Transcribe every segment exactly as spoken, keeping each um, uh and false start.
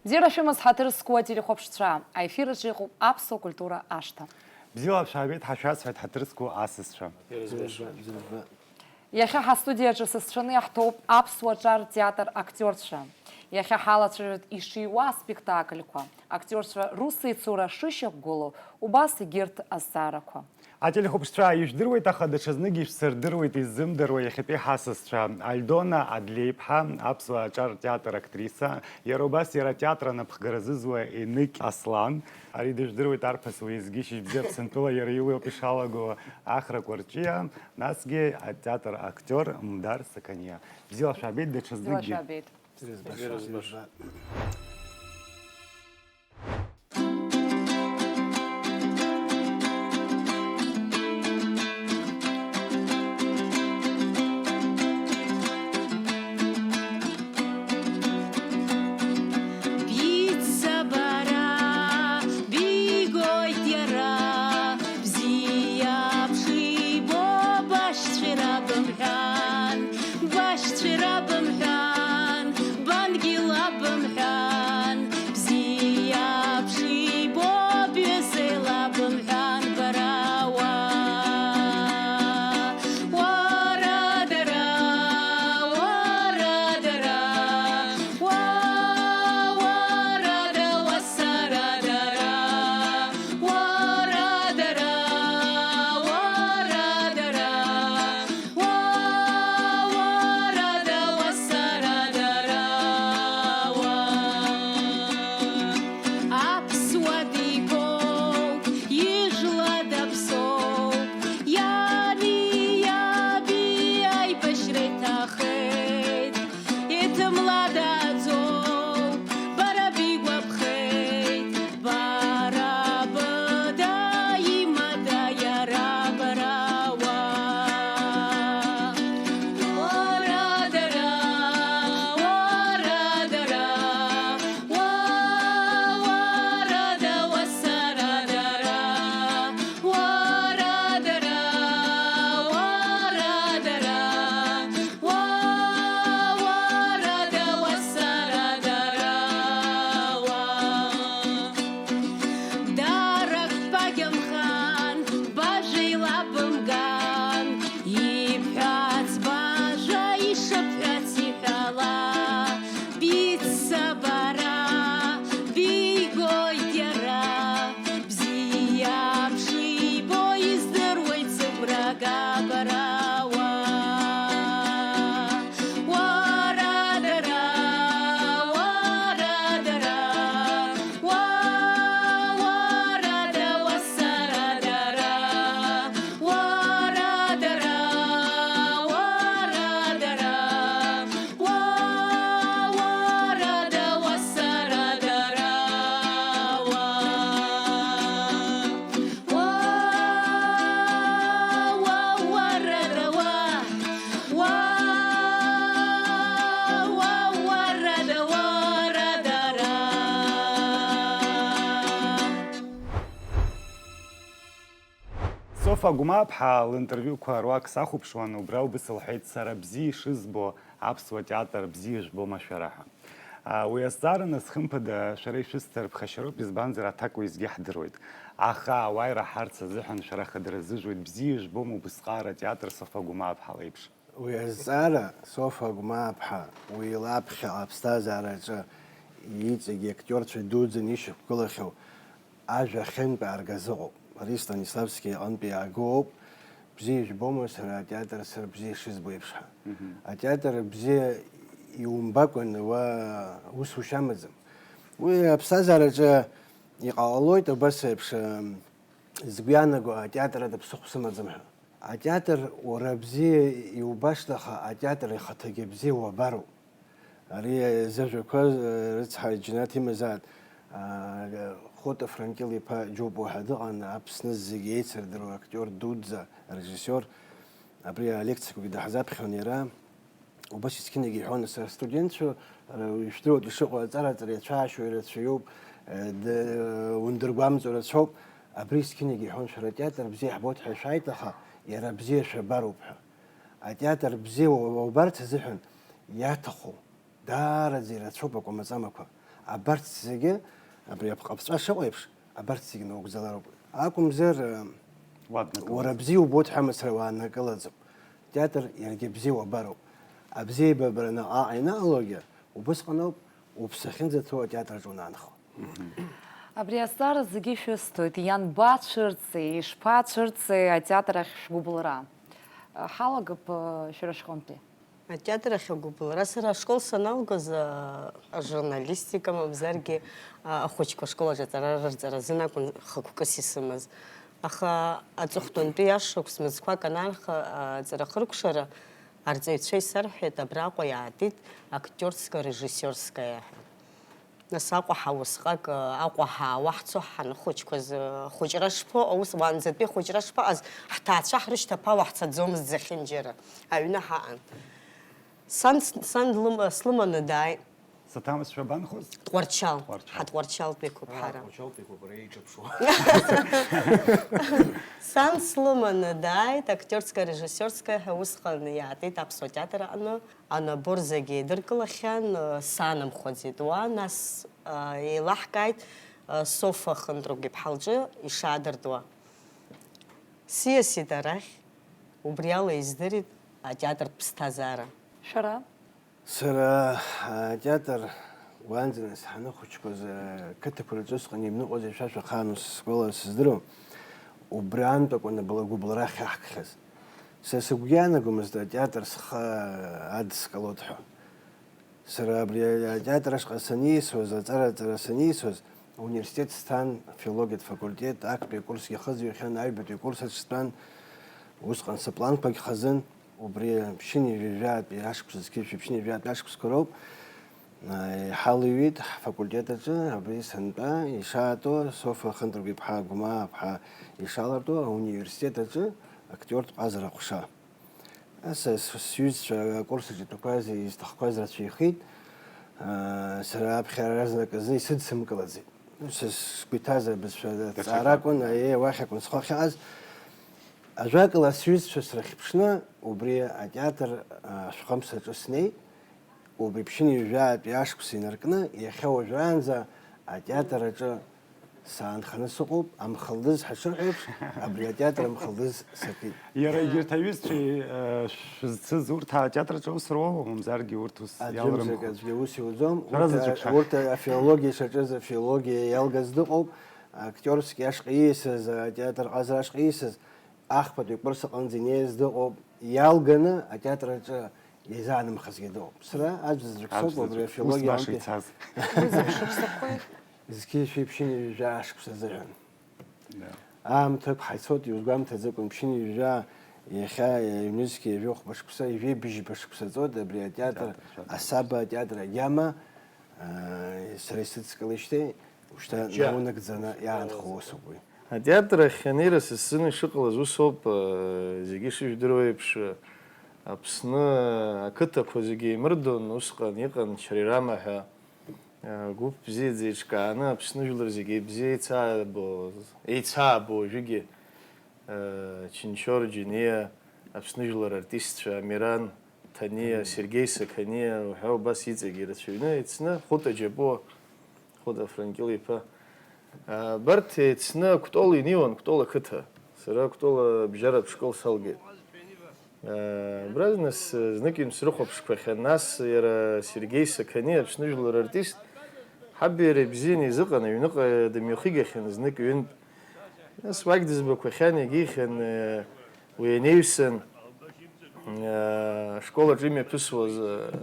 Бзиара шәымаз, ҳаҭыр зқәу ателехәаԥшцәа, аефир аҿы иҟоуп аԥсуа культура ашҭа. Бзиала шәаабеит, ҳашәасҳәеит, ҳаҭыр зқәу асасцәа. Иахьа ҳастудиаҿы сасцәаны иаҳҭоуп аԥсуа ҿар театр актиорцәа. Иахьа ҳалацәажәоит ишиуа аспектакльқәа, актиорцәа русеицура шышьақәгылоу, убас егьырҭ азҵаарақәа. Ателехәаԥшцәа, ижәдыруеит, аха даҽазнык ишәсырдыруеит иззымдыруа иахьатәи ҳасасцәа. Альдона Адлеиԥҳа, аԥсуа аҿар театр актриса, иара убас иара атеатр анапхгара зызуа Еник Аслан. Ари дыжәдыруеит арԥыс уеизгьы Шьыжьбзиа Аԥсынтәыла, иара иуаҩуп ишалаго Ахра Кәарҷиа, насгьы атеатр актиор Мдар Сақаниа. Бзиала шәаабеит, даҽазныкгьы. Бзиала шәаабеит. Биццабара бигоит иара, бзиа бшибо башьцәа ирабымҳәан, башьцәа ирабымҳәан, бангьы лабымҳәан, бзиа бшибо бҩыза илабымҳәан бара уа. Уара дара, уара дара, уа, уара да, уа сара дара, уара дара, уара дара, уа, уара да, уа сара дара, уа. Аԥсуа дигоуп, ижәла даԥсоуп, иани иаби аибашьра иҭахеит, иҭымладаӡоуп, бара бигәаԥхеит, бара быда имада иара бара уа. Уара дара, уара дара, уа, уара да, уа сара дара, уара дара, уара дара, уа, уара да, уа сара дара, уа. Дарак багьамхан, бажәа илабымган, ибҳәац бажәа ишыбҳәац иҳәала, биццабара бигоит иара, бзиа бшибо издыруеит сыгәра габара уа. Уара дара, уара дара, уа, уара да, уа сара дара, уара дара, уара дара, уа, уара да, уа сара дара, уа. Уа, уа, уара да, уа. Уа, уа, уара да, уара дара. Софа Гәмааԥҳа линтервиуқәа руак сахәаԥшуан, убра убас лҳәеит, сара бзиа ишызбо аԥсуа театр бзиа ижәбома шәара ҳәа. А, уи азҵаара нас, хымԥада, шәара ишәысҭар ԥхашьароуп, избанзар, аҭак уеизгьы ҳдыруеит. Аха ауаа ираҳарц азыҳәан шәара хадара зыжәуеит, бзиа ижәбома убысҟаара атеатр Софа Гәмааԥҳа леиԥш? Уи азҵаара Софа Гәмааԥҳа уи лаԥхьаҟа аԥсҭазаараҿы иҵегь актиорцәа дуӡӡаны ишьақәгылахьоу ажәа ахьынтә ааргаз ыҟоуп. Ари Станиславски иҟынтә иаагоуп, бзиа ижәбома сара атеатр сара бзиа ишызбо еиԥш ҳәа. Мгм. Атеатр бзиа иумбакәан уа усушьа амаӡам. Уи аԥсҭазаараҿы иҟалалоит убас еиԥш, ам, згәы иаанаго атеатр ада ԥсыхәа сымаӡам ҳәа. Атеатр уара бзиа иубашт, аха атеатр ихаҭагьы бзиа уабароуп. Ари зыжәақәа, э, рыцҳа џьанаҭ имазааит, а, Хәыта Франкил-иԥа Џьопуа ҳәа дыҟан, Аԥсны зегьы еицырдыруа актиор дуӡӡа, арежиссиор. Абри алекциақәагьы даҳзаԥхьон иара. Убас есқьынагьы иҳәон, сара студентцәа, р-, ишәдыруеит ишыҟоу, аҵара-ҵара иацәаашьо ирацәаҩуп, э, д-, ундыргәамҵуа рацәоуп. Абри есқьынагьы иҳәон, шәара атеатр бзиа ҳбоит ҳәа шәааит, аха иара бзиа шәабароуп ҳәа. Атеатр бзиа уа-, уабарц азыҳәан иаҭаху даараӡа ирацәоуп акәамаҵамақәа. Абарҭ зегьы, абри апҟаԥҵәа шыҟоу еиԥш, абарҭ зегьы наугӡалароуп. Акәымзар, уа днакылаӡом. Уара бзиа убоит ҳәа мацара уааннакылаӡом. Атеатр иаргьы бзиа уабароуп. Абзиабара наҟ-ааҟ ианаҟалогьы, убысҟаноуп уԥсы ахьынӡаҭоу атеатраҿ унаанхо. Абри азҵаара зегьы шәысҭоит, ианбацәырҵи, ишԥацәырҵи атеатр ахь шәгәыбылра? Ҳалагап, шәара шәҟынтәи. Атеатр ахь агәыбылра сара ашкол саналгоз, а, ажурналистика, мамзаргьы, а, ахәыҷқәа ашкол аҿы аҵара рырҵара азын акәын хықәкыс исымаз. Аха аҵыхәтәантәи ашықәс мызқәак анаарха, а, аҵарахыркәшара арҵаҩцәа исарҳәеит, абраҟа иаатит актиорская, режиссерская ҳәа. Нас Аҟәа ҳа усҟак, Аҟәа ҳаауа ҳцо ҳанхәыҷқәаз, ахәыҷра шԥаҟоу, ус уаанӡатәи ахәыҷра шԥаҟаз, ҳҭаацәа ҳрышьҭаԥало ҳцаӡомызт зехьынџьара, аҩны ҳаҟан. Сан, сан длыма-, слыманы дааит. Саҭамызшәа банхоз? Тҟәарчал. Тҟәарчал. Ҳа Тҟәарчалтәиқәоуп ҳара. Тҟәарчалтәиқәоуп, ара еиҿаԥшуа. Сан слыманы дааит, актиорская, режиссерская ҳәа усҟан иаатит Аԥсуа театр аҟны. Анабор зегьы еидыркылахьан, ы, саанымхәаӡеит уа, нас, ы, еилаҳкааит, ы, Софа Хынтрыгә иԥҳа лҿы ишаадыртуа. Сиасит арахь, убри ала издырит атеатр ԥсҭазаара. Шәара? Сара атеатр уаанӡа нас ҳаныхәыҷқәаз, ы, қыҭақәа рҿы усҟан имныҟәоз ишәашәа ахаан ус сгәала сыздыруам, убри аантәакәаны бла-, гәыбылра ахьаҳкхьаз. Сара сыгәгьы иаанагомызт атеатр схы адскылоит ҳәа. Сара абри атеатр ашҟа саниасуаз, аҵара-ҵара саниасуаз, ауниверситет сҭан, афилологиатә факультет, актәи акурсгьы ахызҩахьан, аҩбатәи акурс аҿы стәан, усҟан сыпланқәагь хазын, убри ԥшьынҩажәи жәаатәи ашықәс, зқьи жәшәи ԥшьынҩажәи жәаатәи ашықәсқәа роуп, а, иҳалыҩит ҳфакультет аҿы, абри сантәа, ишаатәу, Софа Хынтрыгә иԥҳа Гәмаа-ԥҳа ишалартәу, ауниверситет аҿы актиортә ҟазара ҟәша. Ас, с-, сҩызцәа акурс аҿы итәақәаз, изҭахқәаз рацәаҩхеит. Аа, сара аԥхьара разнак азы исыдсымкылаӡеит. Са сгәы иҭаз абызшәа аҭҵаара акәын, аиеи, уахь акәын схы ахьаҟаз. Ажәакала, сҩызцәа срыхьԥшны, убри атеатр, аа, ашәхымс аҿы снеит. Убри ԥшьынҩажәаатәи ашықәс инаркны, иахьа уажәраанӡа атеатр аҿы саанханы сыҟоуп, амхылдыз ҳашырҳәо еиԥш, абри атеатр амхылдыз сакит. Иара егьырҭ аҩызцәеи, э, шәызцыз урҭ атеатр аҿы аус руоу, мамзаргьы урҭ ус иалрымхуа? Аӡәымзак аӡәгьы ус иуӡом. Шәара заҵәык шәа. Урҭ, урҭ афилологиа ишаҿыз афилологиа иалгаз дыҟоуп, актиорски ашҟа ииасыз атеатр ҟазара ашҟа ииасыз, ахԥатәи акурс аҟынӡа инеиз дыҟоуп, иалганы атеатр аҿы изаанымхазгьы дыҟоуп. Сара аӡә заҵәык соуп, аӡә убри заҵәык, ус афилологиа баша аҟынтәи ицаз. Уи зегь шықәсақәеи? Зқьи жәшәи ԥшьынҩажәа шықәса азыҳәан. Да. Аамҭақәа ҳаицәоит, иузгәамҭаӡакәа, ԥшьынҩажәа, иахьа, ҩнызқьи ҩажәи хәба шықәса, ҩажәи быжьба шықәса ҵуеит абри атеатр, атеатр, атеатр. Асаба атеатр агьама, аа, сара исыдскылеижьҭеи, ушьҭа наунагӡаны иаанхо усуп уи. Атеатр ахь анеира са сзын ишыҟалаз усоуп, э, зегьы ишыжәдыруа еиԥш, э, Аԥсны ақыҭақәа зегьы еимырдон, усҟан иҟан Шьарирама ҳәа, э, гәыԥ бзиаӡа еиҿкааны, Аԥсны жәлар зегьы бзиа еицаабо, еицаабо уажәыгьы, э, Чынчор Џьениа, Аԥсны жәлар артистцәа Амиран, Ҭаниа, Сергеи Сақаниа уҳәа убас иҵегьы ирацәаҩны, еицны, Хәыта Џьапуа, Хәыта Франкьыл-иԥа. Абарҭ еицны Кәтол инеиуан, Кәтол ақыҭа. Сара Кәтол абжьаратә школ салгеит. Абра нас знык ҩынтә срыхәаԥшқәахьан, нас иара Сергеи Сақаниа, Аԥсны жәлар артист, ҳаби иареи бзианы изыҟан, аҩныҟа дымҩахигахьан знык ҩынтә. Нас уагь дызбақәахьан, егьихьан, уи анаҩсан, ашкол аҿы имҩаԥысуаз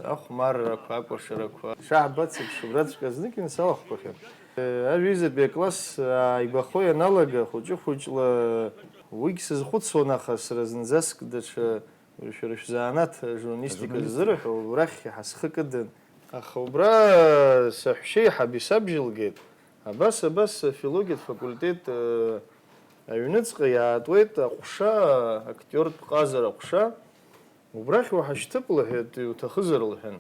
ахәмаррақәа, акәашарақәа шаҳбац еиԥш, убраҵәҟьа знык инсалахәқәахьан. Ажәеизатәи акласс ааигәахо ианалага, хәыҷы-хәыҷла уигь сазхәыцуан, аха сара зынӡаск даҽа, шәара шәзанааҭ ажурналистика ззырҳәо, убрахь ҳасхы кыдын. Аха убра саҳәшьеи ҳаби сабжьалгеит. Абас, абас, афилологиатә факультет, э, аҩныҵҟа иаатуеит аҟәша, актиортә ҟазара аҟәша. Убрахь уаҳашьҭып, лҳәеит, иуҭахызар, лҳәан.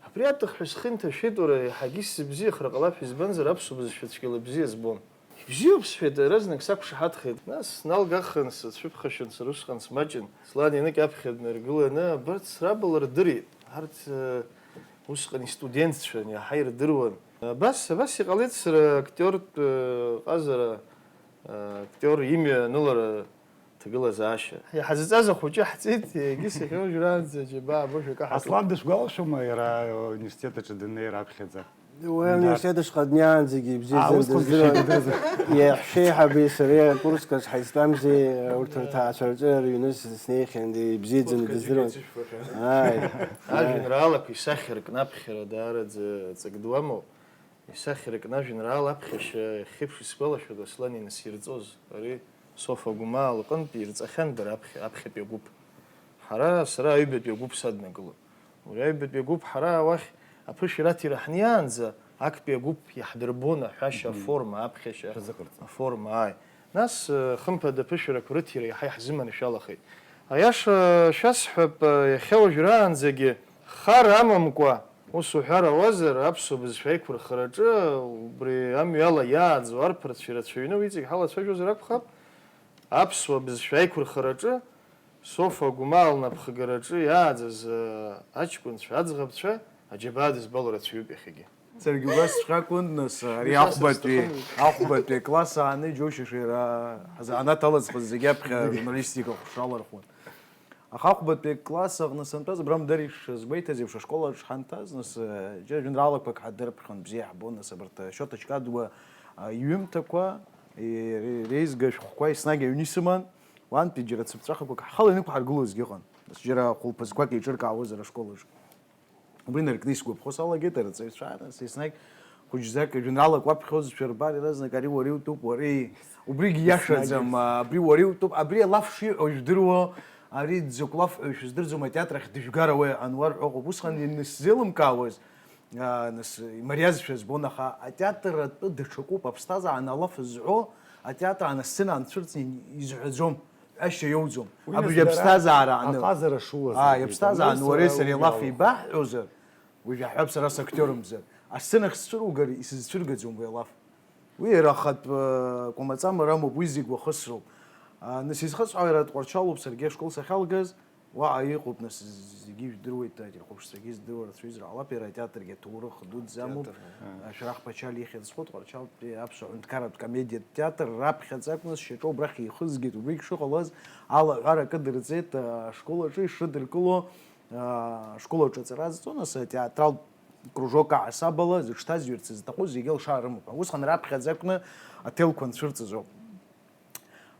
Абри аҭахҳәа схы инҭашәеит, уара, иаҳагьы исзыбзиахар ҟалап, избанзар, аԥсуа бызшәа цәгьала бзиа збом. Ибзиоуп, сҳәеит, иаразнак сақәшаҳаҭхеит. Нас сналгахын, сацәыԥхашьон, сара усҟан смаҷын. Слан инык аԥхьа днаргыланы, абарҭ срабала рдырит. Арҭ, э, усҟан истудентцәан, иаҳа ирдыруан. Абас, абас иҟалеит сара актиортә, э, ҟазара, э, актиор имҩа анылара ҭагылазаашьа. Иҳазҵаз ахәыҷы ҳҵит, егьыс иахьа уажәраанӡа џьабаа быжәҩак аҳаҭлоуп. Аслан дышәгәалашәома иара ауниверситет аҿы днеир аԥхьаӡа? Уи ауниверситет ашҟа днеиаанӡагьы ибзиаӡаны дыздыруан. Иаҳәшьеиҳабеи сареи акурск аҿы ҳаизтәамзи, урҭ рҭаацәа рҿы рыҩны снеихьан, ибзиаӡаны дыздыруан. Ааи. Ажәеинраалақәа исахьаркны аԥхьара даараӡа ҵак дуамоуп. Исахьаркны ажәеинраала аԥхьашьа иахьеиԥш исгәалашәоит Аслан инасирҵоз, ари Софа Гәымаа лҟынтә ирҵахьан дара аԥхьа, аԥхьатәи агәыԥ. Ҳара, сара аҩбатәи агәыԥ саднакылон. Уи аҩбатәи агәыԥ ҳара уахь аԥышәара аҭира ҳнеиаанӡа актәи агәыԥ иаҳдырбон аҳәашьа аформа, аԥхьашьа аформа, ааи. Нас, э, хымԥада аԥышәарақәа рыҭира иаҳа иаҳзыманшәалахеит. Аиаша шәасҳәап, э, иахьа уажәраанӡагьы хар амамкәа, ус уҳәар ауазар, аԥсуа бызшәа аиқәырхараҿы, убри амҩала иааӡо арԥарцәа ирацәаҩны, уи иҵегь ҳалацәажәозар акәхап, аԥсуа бызшәа аиқәырхараҿы Софа Гәымаа лнапхгараҿы иааӡаз, э, аҷкәынцәа, аӡӷабцәа аџьабаа дызбало рацәаҩуп иахьагьы. Саргьы убасҵәҟьа акәын, нас, ари ахәбатәи, ахәбатәи акласс ааны, иџьоушьаша иара, ҳзанааҭ алаӡхоз зегьы аԥхьа журналистика ҟәша алархәон. Аха ахәбатәи акласс аҟны сантәаз, Абрам Дариш згәеиҭаз еиԥш, ашкол аҿы ҳанҭаз, нас, э, џьара жәеинраалақәак ҳадырԥхьон, бзиа иаҳбон, нас, абарҭ, э, Шьоҭа Ҷкадуа, э, иҩымҭақәа, э, ре-, реизга шәҟәқәа еснагь аҩны исыман, уантәи џьара цыԥҵәахақәак ҳхала иныҟәҳаргылозгьы ыҟан. Нас џьара хәылԥазқәак еиҿыркаауазар ашкол аҿы. Убри наркны исгәаԥхо салагеит арҵаҩцәа, нас еснагь хәыҷӡак жәеинраалак уаԥхьозшәа рбар, иаразнак ари уара иутәуп, уара и-, убригь иашаӡам, абри уара иутәуп, абри алаф шиҳәо жәдыруоу, ари дзакә лаф ҳәа шәыздырӡом, атеатр ахь дыжәгар ауеи, Ануар ҳәа ыҟоуп. Усҟан ианысзеилымкаауаз, а, нас, имариазшәа збон, аха атеатр атәы даҽакуп, аԥсҭазаара алаф зҳәо, атеатр ан асцена анцәырҵны изҳәаӡом. Ҳәашьа иоуӡом. Уи абри нас дара аԥсҭазаара аныҟ-, аҟазара шуаз ааи, рҳәеит, аԥсҭазаара аны уареи сареи алаф еибаҳҳәозар, уажә иаҳҳәап, сара сактиормзар, асценахь сцәыругар исызцәыргаӡом уи алаф. Уи иара ахатә, э, кәамаҵамара амоуп, уи зегь уахысроуп. А, нас исхысҳәаауеит, Тҟәарчалоуп саргьы ашкол сахьалгаз, уаҟа иҟоуп, нас, зегьы ижәдыруеит, ателехәаԥшцәагьы здыруа рацәаҩызар ҟалап, иара атеатр егьа ҭоурых дуӡӡа амоуп. Театр, ҳәа. Шәарах Ԥачалиа ихьӡ зху Тҟәарчалтәи аԥсуа ҳәынҭқарратә комедиатә театр раԥхьаӡа акәны сшьаҿа убрахь еихызгеит, убригь шыҟалаз алаҳәара кыдырҵеит, ашкол аҿы ишыдыркыло, ашкол аҿы аҵара азҵо, нас атеатралтә кружок аҳасабала зыҽҭазҩырц зҭаху зегьы алшара рымоуп ҳәа. Усҟан раԥхьаӡа акәны аҭелқәа анцәырҵыз ауп.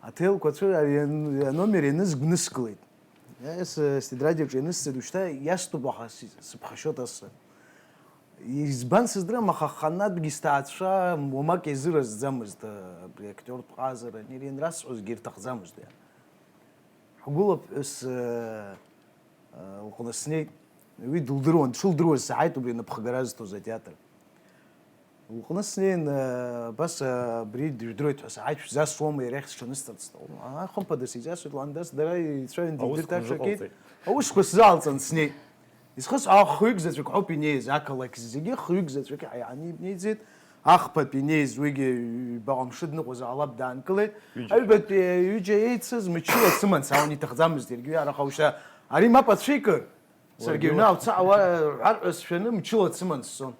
Аҭелқәа цәыр-, ари ан-, аномер ианызгәныскылеит. Ес-, стедрадиаҿы ианысҵеит, ушьҭа иастәуп, аха си-, сыԥхашьоит асы. Избан сыздырам, аха ханатәгьы сҭаацәа уамак иазыразӡамызт, абри актиортә ҟазара, ани ани анрасҳәозгьы ирҭахӡамызт иара. Ҳгәылаԥҳәыс, э, э, лҟны снеит. Уи дылдыруан, дшылдыруаз саҳаит убри анапхгара зҭоз атеатр. Лҟны снеин, э, абас, э, абри дыжәдыруеит ҳәа саҳаит, шәзасуама, иара иахь сҽанысҵарц сҭахуп. Аа, хымԥада сизасуеит, ландас дара ицәаҩан дидырт аҽакит. Аусқәа сзаалҵан снеит. Исхысҳәаау хҩык заҵәык ҳауп инеиз, ақалақь зегьы хҩык заҵәык иааны инеиӡеит. Ахԥатәи инеиз уигьы ҩбаҟа мшы дныҟәозар ҟалап, даанкылеит. Ҩыџьа. Аҩбатәи ҩыџьа еицыз мчыла сыман саауан, иҭахӡамызт иаргьы, араҟа ушьҭа ари мап ацәикыр, саргьы аҩны ауца ҳәа сшәаны мчыла дсыман сцон.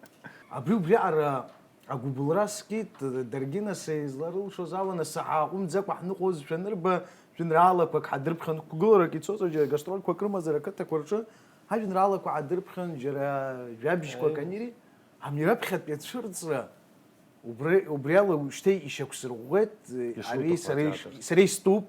Абри убриаҟара агәыбылра скит, даргьы нас изларылшоз ала, нас ҳааҟәымҵӡакәа ҳныҟәозшәа анырба, жәеинраалақәак ҳадырԥхьон, қәгыларак ицозар, џьара гастрольқәак рымазар ақыҭақәа рҿы, ҳажәеинраалақәа ҳадырԥхьон, џьара жәабжьқәак анири, ами раԥхьатәи ацәырҵра, убри, убри ала ушьҭа ишьақәсырӷәӷәеит, ари сара иш-, сара истәуп,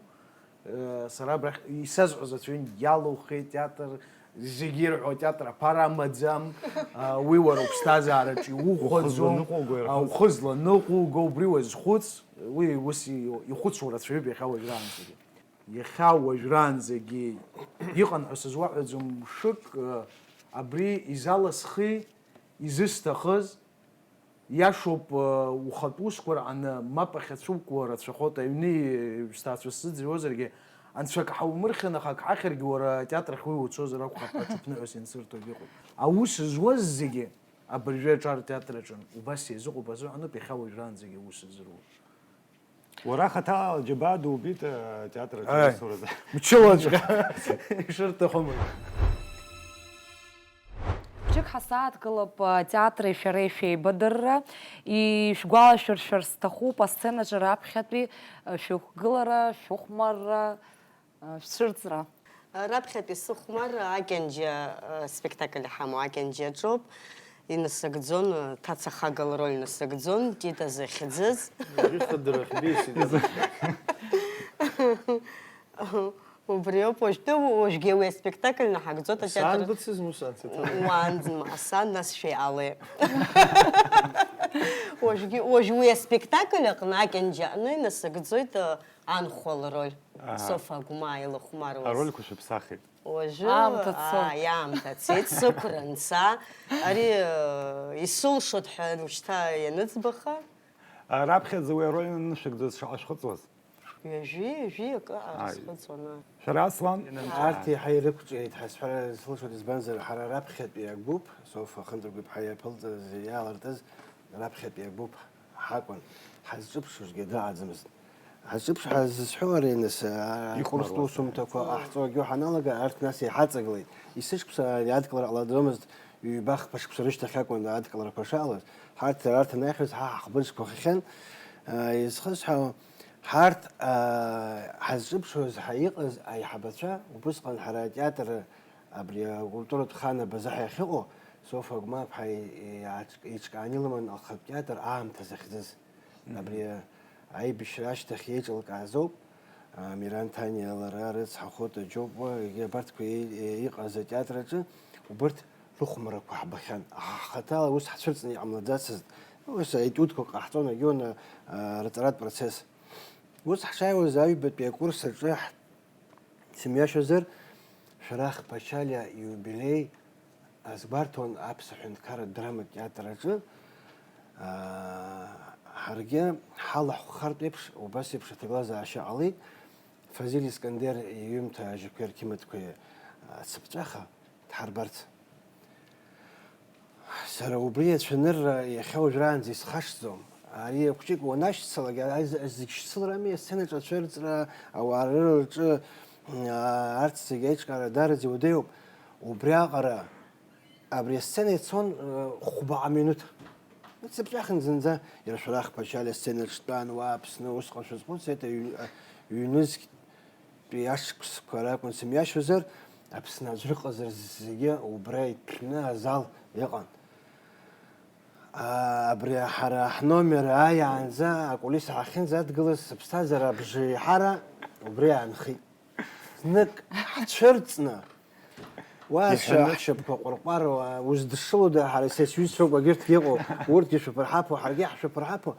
э, сара абрахь исазҳәоз аӡәы иалоухеит, театр зегьы ирҳәо атеатр аԥара амаӡам, а, уи уара уԥсҭазаараҿы иухәаӡом, ухы зланыҟәуго, а, ирҳәоз. Ухы зланыҟәуго, убри уазхәыц, уи ус и-, ихәыцуа рацәаҩуп иахьа уажәраанӡагьы. Иахьа уажәраанӡагьы иҟан ҳәа сызуаҳәаӡом мшык, э, абри изаласхи, изысҭахыз, иашоуп, э, ухатә усқәа рҟны мап ахьацәукуа рацәахоит, аҩны, э, сҭаацәа сзыӡырҩуазаргьы, анцәа ак ҳаумырхьын, аха ак ҳахьыргьы уара атеатр ахь уи уцозар акәхап ҳәа аҽыԥныҳәас иансырҭогьы ыҟоуп. Аус зуаз зегьы абыржәы аҿар театр аҿын, убас еизыҟоуп азыҳәаноуп иахьа уажәраанӡагьы аус зыруа. Уара хаҭала џьабаа дубит, э, атеатр аҿы аусуразы. Мчылаҿы. Ишырҭахымыз. Ԥшьык Ҳасааҭгылап, а, театри шәареи шәеибадырра. Ишәгәалашәыршәар сҭахуп, асценаҿы раԥхьатәи, а, шәықәгылара, шәыхәмарра, а, шәцәырҵра. Раԥхьатәи сыхәмарра Акьанџьа, а, спектакль иҳамоу Акьанџьа аҿоуп. Инасыгӡон, а, ҭаца хага лроль насыгӡон, Тита захьӡыз. Ихадара хбеси. Убриоуп, уажәтәы, уажәгьы уи аспектакль наҳагӡоит атеатр. Сан быцызма ус анцәа? Уаанӡа ма, сан нас шәеиҟалеи. Уажәгьы, уажә уи аспектакль аҟны Акьанџьа аҟны инасыгӡоит, э, анхәа лроль. Аҳа. Софа Агәмаа илыхәмаруаз. Арольқәа шәыԥсахит. Уажәы, аамҭа цо. Ааи, аамҭа цеит, сықәра нца. Ари, э, исылшоит ҳәа уажәшьҭа ианыӡбаха. А, раԥхьаӡа уи ароль анышәыгӡоз шаҟа шәхыҵуаз? Ҩажәи, ҩажәи акы, ааи, аарызхыҵуан, ааи. Шәара, Аслан? Арҭ еиҳа ирықәҿиеит ҳәа сҳәара сылшоит, избанзар, ҳара раԥхьатәи агәыԥ, Софа Хынҵагәиԥҳа иаԥылҵаз, иаалыртыз раԥхьатәи агәыԥ ҳакәын. Ҳазҿыԥшызгьы дыҟаӡамызт. Ҳазҿыԥш-, ҳаззысҳәо ари, нас, а, Ихәмаруаз. Акурстә усумҭақәа ҟаҳҵогьы ҳаналага, арҭ нас иҳаҵагылеит. Есышықәса ари адкылара ҟалаӡомызт, ҩба-хԥа шықәса рышьҭахь акәын адкыларақәа шаалаз. Ҳарҭ, арҭ анаҩхьаз ҳа ҳаҟбыџқәа хахьан, а, изхысҳәаауа, ҳарҭ, а, ҳазҿыԥшуаз ҳа иҟаз аиҳабацәа, убысҟан ҳара атеатр, абри акультуратә хан Абаза ҳәа иахьыҟоу, Софа Агәмаа-ԥҳа и-, иааҿ-, еиҿкааны илыман ахатә театр аамҭа захьӡыз. Мгм. Абри аибашьра ашьҭахь еиҿылкааз ауп. А, Миран Ҭаниа лара, Рыцҳа Хәыта Џьопуа, егьи абарҭқәа еи-, еи-, иҟаз атеатр аҿы убырҭ рыхәмарақәа ҳбахьан. Ҳхаҭала ус ҳцәырҵны иҟамлаӡацызт. Ус аетиудқәа ҟаҳҵон, агьона, а, рыҵаратә процесс. Ус ҳшааиуаз аҩбатәи акурс аҿы ҳ-, сымҩашьозар, Шәарах Ԥачалиа ииубилеи азгәарҭон Аԥсуа ҳәынҭқарратә драматә театр аҿы, аа, ҳаргьы ҳалахәхартә еиԥш, убас еиԥш аҭагылазаашьа ҟалеит, Фазиль Искандер иҩымҭа ажьқәеи рқьымыҭқәеи ацыԥҵәаха дҳарбарц. Сара убри ацәанырра иахьа уажәраанӡа исхашҭӡом. Ари хәҷык уанашьцылак, ара з-, зегь шьцыларами, асценаҿы ацәырҵра, ауаа рырҿы, аа, арҭ зегь аиҿкаара даараӡа иуадаҩуп. Убриаҟара абри асцена ицон, э, хәбаҟа минуҭ. Ицыԥҵәахын зынӡа, иара Шәарах Ԥачалиа асценаҿ дтәан, уа Аԥсны усҟан шәазхәыцит, аҩ-, аҩнызқь Тәи ашықәсқәа ракәын, сымҩашьозар, Аԥсны аӡә рыҟазар зегьы убра иҭәны азал иҟан. А, абри ҳара ҳномер ааиаанӡа акулиса ҳахьынӡадгылаз сыԥсҭазаара абжеиҳара убри аанхеит. Знык ҳцәырҵны, уа Иҳәаны. Ҳшьапқәа ҟәырҟәаруа, уздышшылода, ҳара са сҩызцәоуп, егьырҭгьы ыҟоуп, урҭгьы шәаԥырҳаԥуа, ҳаргьы ҳшәаԥырҳаԥуа.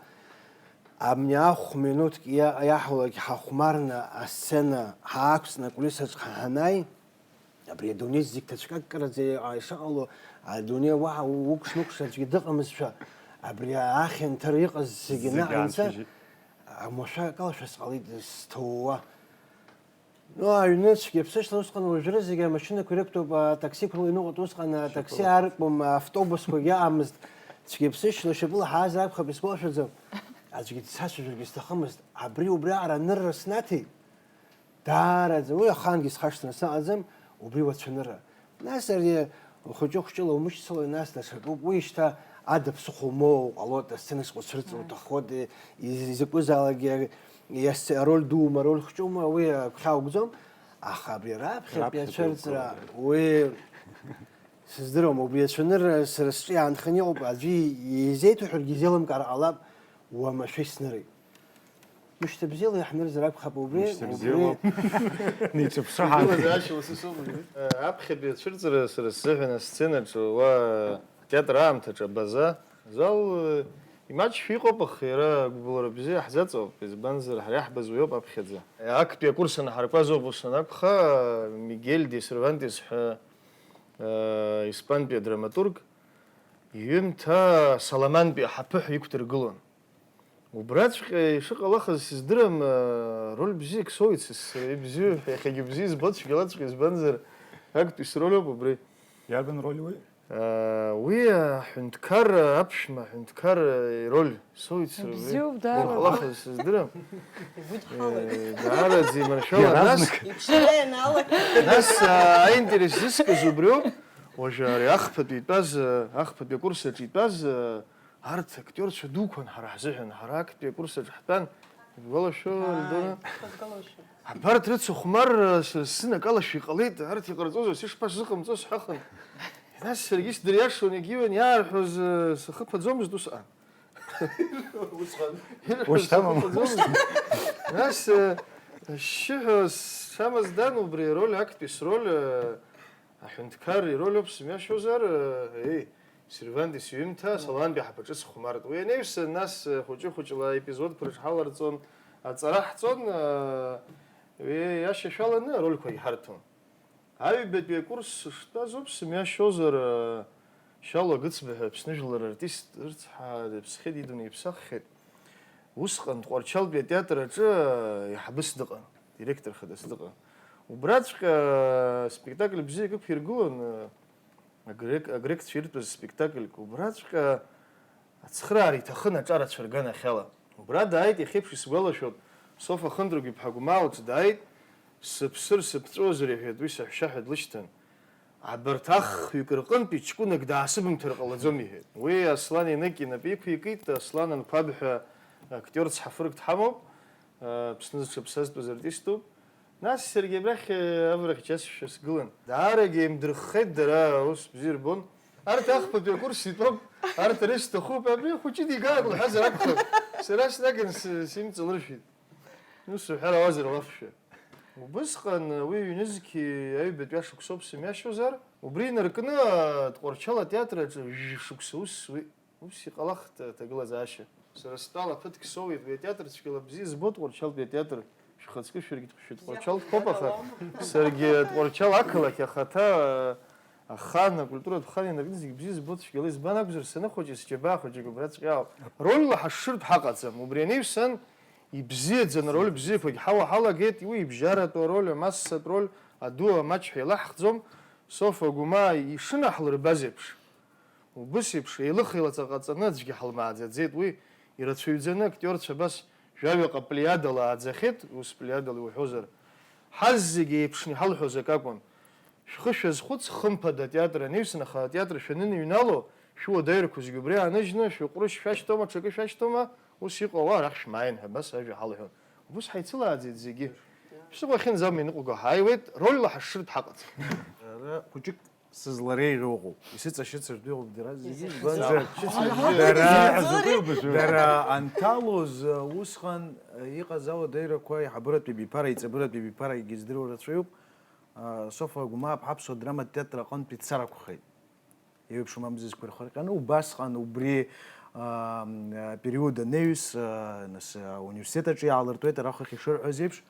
Абни ахә минуҭк иа-, иаҳулак ҳахәмарны асцена ҳаақәҵны акулисаҿ ҳа-, ҳанааи, абри адунеи зегь ҭацәкаккараӡа иҟа-, ишыҟало, адунеи уаҳа у-, укәш-мыкәш аӡәгьы дыҟамызшәа, абри ахьанҭар иҟаз зегьы Зегь наҟ анца, анцәажәеит. Амашәа акалашәа сҟалеит сҭоуа. Ну, аҩны цәгьаԥсышьла усҟан уажәра зегьы амашьынақәа ирықәтәоуп, атаксиқәа иныҟәоит усҟан, атакси аркәым, автобусқәагьы ыҟамызт. Цәгьаԥсышьла шьапыла ҳаазар акәхап, исгәалашәаӡом. Аӡәгьы дсацәажәаргьы сҭахымызт. Абри убриаҟара анырра снаҭеит. Даараӡа, уи ахаангьы схашҭны сыҟаӡам, убри уацәанырра. Нас ари хәыҷы-хәыҷыла умышьцылои, нас даҽакуп. Уи шьҭа ада ԥсыхәа умоуа уҟалоит, асценаҿ уцәырҵыр Ааи. Уҭаххоит, и-, из-, изакәызаалакгьы иас-, ароль дуума, ароль хәҷума, уи агәхьаа угӡом. Аха абри раԥхьатәи Раԥхьатәи ацәырҵра, угәылара. Уи сыздыруам, убри ацәанырра сара сҿы иаанханы иҟоуп, аӡәы изеиҭоуҳәаргьы изеилымкаар ҟалап, уамашәа иснырит. Мышьҭа бзиала иаҳнырзар акәхап убри, Мышьҭа убри. Бзиала. Неиҿаԥшыҳан. Сгәылазаашьа лассы соума? Э, аԥхьатәи ацәырҵра сара сзыҳәан асценаҿы, уа атеатр аамҭаҿы абаза. Зал, э, имаҷшәа иҟоуп, аха иара агәыбылра бзиа ҳзаҵоуп, избанзар, ҳара иаҳбаз уиоуп аԥхьаӡа. Актәи акурс анҳаркуаз ауп ус анакәха, Мигель де Сервантес ҳәа, э, испантәи адраматург иҩымҭа Саламантәи аҳаԥыҳәа иқәдыргылон. Убраҵәҟьа ишыҟалахыз сыздырам, роль бзиак соуит, сара ибзиоу ҳәа, иахьагьы бзиа избо цәгьалаҵәҟьа, избанзар, актәи сроль ауп убри. Иарбан роль уи? Уи аҳәынҭқар, аԥшәма аҳәынҭқар ироль соуит сара убри. Ибзиоуп, даараӡа. Иҟалахыз сыздырам. Игәыдҳалоит. Даараӡа иманшәалан. Иаразнак. Нас, Иԥшра ианалага. Нас, а, аинтерес зыскыз убриоуп. Уажәы ари ахԥатәи итәаз, ахԥатәи акурс аҿы итәаз, арҭ актиорцәа дуқәан ҳара ҳзыҳәан, ҳара актәи акурс аҿы ҳтәан, ибгәалашәо, Альдона? Абарҭ рыцыхәмарра сара сзын акалашәа иҟалеит, арҭ иҟарҵозар, сышԥасзыҟамҵо сҳәахын. Нас саргьы сдыриашон, егьиуан иаарҳәоз, сахыԥаӡомызт усҟан. Усҟан. Ушьҭамам. Нас, э, ашьшьыҳәа сшамаз дан, убри ароль, актәи сроль, э, аҳәынҭқар ироль ауп сымҩашьозар, э, еи, Сервантес иҩымҭа, Салаантәи аҳаԥаҿы сыхәмарт. Уи анаҩсан, нас, э, хәыҷы-хәыҷла аепизодқәа рыҽҳаларҵон, аҵара ҳҵон, э, уи иашьашәаланы арольқәа иҳарҭон. Аҩбатәи акурс шҭәаз ауп сымҩашьозар, Шьалуа Гыцба ҳәа Аԥсны жәлар артист рыцҳа дыԥсхьеит, идунеи иԥсаххьеит. Усҟан Тҟәарчалтәи атеатр аҿы еиҳабыс дыҟан, директор хадас дыҟан. Убраҵәҟьа спектакль бзиак ықәиргылон, агрек-, агрекцәа иртәыз спектакльк. Убраҵәҟьа Ацхыраара иҭахын аҿарацәа рганахьала. Убра дааит, иахьеиԥш исгәалашәоит, Софа Хынтрагә-иԥҳа Гәмаа лыҿы дааит, сыԥсыр, сыԥҵәозар, иҳәеит, уи саҳәшьа ҳәа длышьҭан. Абарҭ ахҩык рҟынтәи ҷкәынак даасыбымҭар ҟалаӡом, иҳәеит. Уи Аслан Еныкин инапы иқәикит, Аслан Анқәаб ҳәа актиор цҳафырк дҳамоуп, Аԥсны зҽаԥсазтәыз артиступ. Нас саргьы абрахь, э, аварахь џьасшьа сгылан. Даарагьы еимдырххеит дара, аус бзиа рбон. Арҭ ахԥатәи акурс итәоуп, арҭ ара исҭахуп, абри ахәыҷы дигаак лҳәазар акәхап. Сара снаган с-, симҵалыршәит. Ус уҳәар ауазар лафшәа. Убысҟан уи ҩнызқьи аҩбатәи ашықәсоуп сымҩашьозар, убри инаркны, а, Тҟәарчал атеатр аҿы жәшықәса ус уи. Ус иҟалахт аҭагылазаашьа. Сара стәала ԥыҭк соуеит уи атеатр, цәгьала бзиа збоит Тҟәарчалтәи атеатр, шәхаҵкы шәаргьы шәтҟәарчалтә ҳәоуп, аха саргьы Тҟәарчал ақалақь ахаҭа, ахан, акультуратә хан ианакны зегь бзиа збоит цәгьала, избан акәзар, саныхәыҷыз сџьабаа хәыҷык убраҵәҟьа ауп. Рольла ҳашшыртә ҳаҟаӡам, убри анаҩсан ибзиаӡаны ароль бзиақәагь ҳауа ҳалагеит, уи ибжьаратәу ароль, амассатә роль, аду амаҷ ҳәа еилаҳхӡом, Софа Гәымаа ишынаҳлырбаз еиԥш. Убыс еиԥш, еилых-еилаҵа ҟаҵаны аӡәгьы ҳалмааӡаӡеит. Уи ирацәаҩӡаны актиорцәа абас жәаҩаҟа плеиадала ааӡахьеит, ус плеиадала иуҳәозар. Ҳаззегь еиԥшны иҳалҳәоз акы акәын. Шәхы шәазхәыц, хымԥада, атеатр анаҩсан, аха атеатр шәаныҩнало, шәуадаҩрақәа зегьы убри ааныжьны, шәыҟәрышь шәашьҭоума, ҽакы шәашьҭоума, ус иҟоу ауаа арахь шәмааин ҳәа абас ажәа ҳалҳәон. Убыс ҳаицылааӡеит зегьы. Шәсыхәа ахьынӡамҩа иныҟәго ҳааиуеит, рольла ҳашшыртә ҳаҟаӡам. Ара хәыҷык Сызлареиӷьу ыҟоуп. Исыҵашьыцыртә иҟоуп дара зегьы, избанзар, дара, дара анҭалоз, усҟан иҟаз ауадаҩрақәа аиҳабыратәи абиԥара, аиҵбыратәи абиԥара, егьа здыруа рацәаҩуп. Софа Гәымаа-ԥҳа Аԥсуа драматә театр аҟынтәи дцарақәхеит. Еиуеиԥшым амзызқәа ирхырҟьаны, убасҟан убри, а, апериод анаҩс, а, нас, а, ауниверситет аҿы иаалыртуеит, арахь ишырҳәаз еиԥш,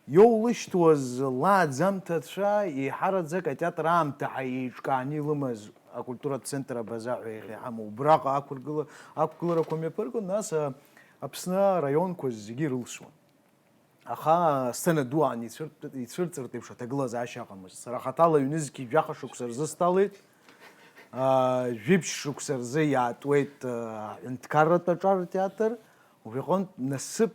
Иоулышьҭуаз лааӡамҭацәа еиҳараӡак атеатр аамҭа ҳәа еиҿкааны илымаз акультуратә центр Абаза ҳәа иахьа иҳамоу убраҟа ақәыргыла-, ақәгыларақәа мҩаԥыргон, нас, а, Аԥсны араионқәа зегьы ирылсуан. Аха асцена ду аан ицәыртә-, ицәырҵыртә еиԥш аҭагылазаашьа ыҟамызт. Сара хаҭала ҩнызқьи жәаха шықәса рзы сҭалеит, а, жәибжь шықәса рзы иаатуеит, а, аҳәынҭқарратә аҿар театр, Убри аҟынтә насыԥ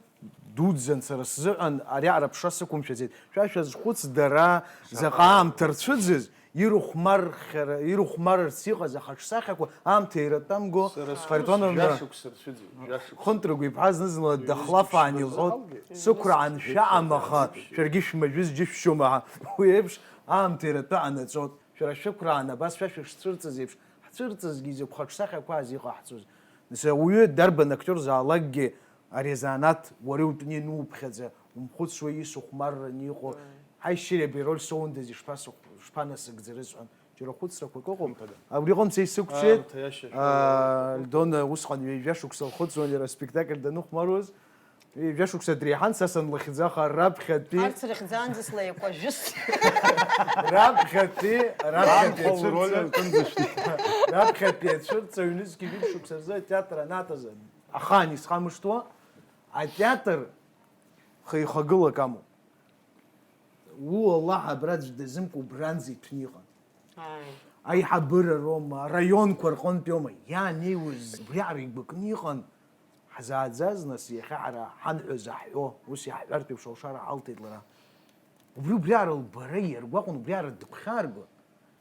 дуӡӡан сара сзыҳәан ариаҟара аԥшра сықәымшәаӡеит. Шәа шәазхәыц, дара заҟа аамҭа рцәыӡыз, ирыхәмархьара, ирыхәмарырц иҟаз ахаҿсахьақәа аамҭа иратәамго, Сара схәыц Харитоновна, жәашықәса рцәыӡыз, жәашықәса. Хынтрагә иԥҳа зны-зынла дахлафаан илҳәоит, сықәраан шәаҟам, аха шәаргьы шәмажәыз џьышәшьома ҳәа. Уи еиԥш аамҭа иратәы анаҵоит. Шәара шәықәраан абас шәа шәышцәырҵыз еиԥш, ҳцәырҵызгьы изакә хаҿсахьақәаз иҟаҳҵоз. Нас ауаҩы дарбан актиор заалакгьы ари азанааҭ уара иутәны иануԥхьаӡа, умхәыцуа исыхәмарраны иҟоу, ҳаи, шьыри абри ароль соундаз, ишԥасыхә-, шԥанасыгӡарыз ҳәа, џьара хәыцрақәак ыҟоуп. Хымԥада. Абри аҟынӡа исықәшәеит. Аамҭа иашьа шәоура. Аа, Альдона, усҟан ҩажәа шықәса лхыҵуан иара аспектакль даныхәмаруаз. Ҩажәа шықәса дреиҳан, са санлыхьӡаха раԥхьатәи. Арҭ срыхьӡаанӡа слеикәажәыс. Раԥхьатәи, раԥхьатәи Анхәа уроль ацәырҵра. Аҟынӡа шьҭа. Раԥхьатәи ацәырҵра ҩнызқьи жәиԥшь шықәса рзы атеатр анаҭаз ахаан исхамышҭуа, атеатр хеихагылак амоуп. Уи Аллаҳ абра аӡә дазымкуа убранӡа иҭәны иҟан. Ааи. Аиҳабыра роума, араионқәа рҟынтәи аума, иаанеиуаз убриаҟара игәыкны иҟан, ҳзааӡаз, нас, иахьа ҳара ҳанҳәа заҳҳәо, ус иаҳҳәартә еиԥш алшара ҳалҭеит лара. Убри убриаҟара лбара иаргәаҟуан, убриаҟара дыгәхьааргон.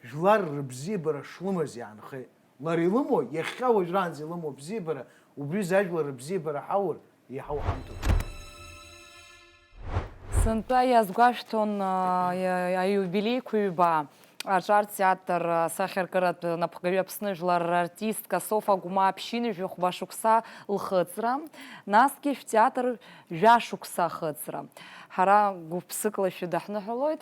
Жәлар рыбзиабара шлымаз иаанхеит. Лара илымоу, иахьа уажәраанӡа илымоу абзиабара, убри аҩыза ажәлар рыбзиабара ҳаур, еиҳа уҳамҭоуп. Сынтәа иазгәашәҭон, а, аиубилеиқәа ҩба аҿар театр асахьаркыратә напхгаҩы, Аԥсны жәлар рартистка Софа Гәмаа ԥшьынҩажәи хәба шықәса лхыҵра, насгьы шәтеатр жәа шықәса ахыҵра. Ҳара гәык-ԥсыкла шәыдаҳныҳәалоит.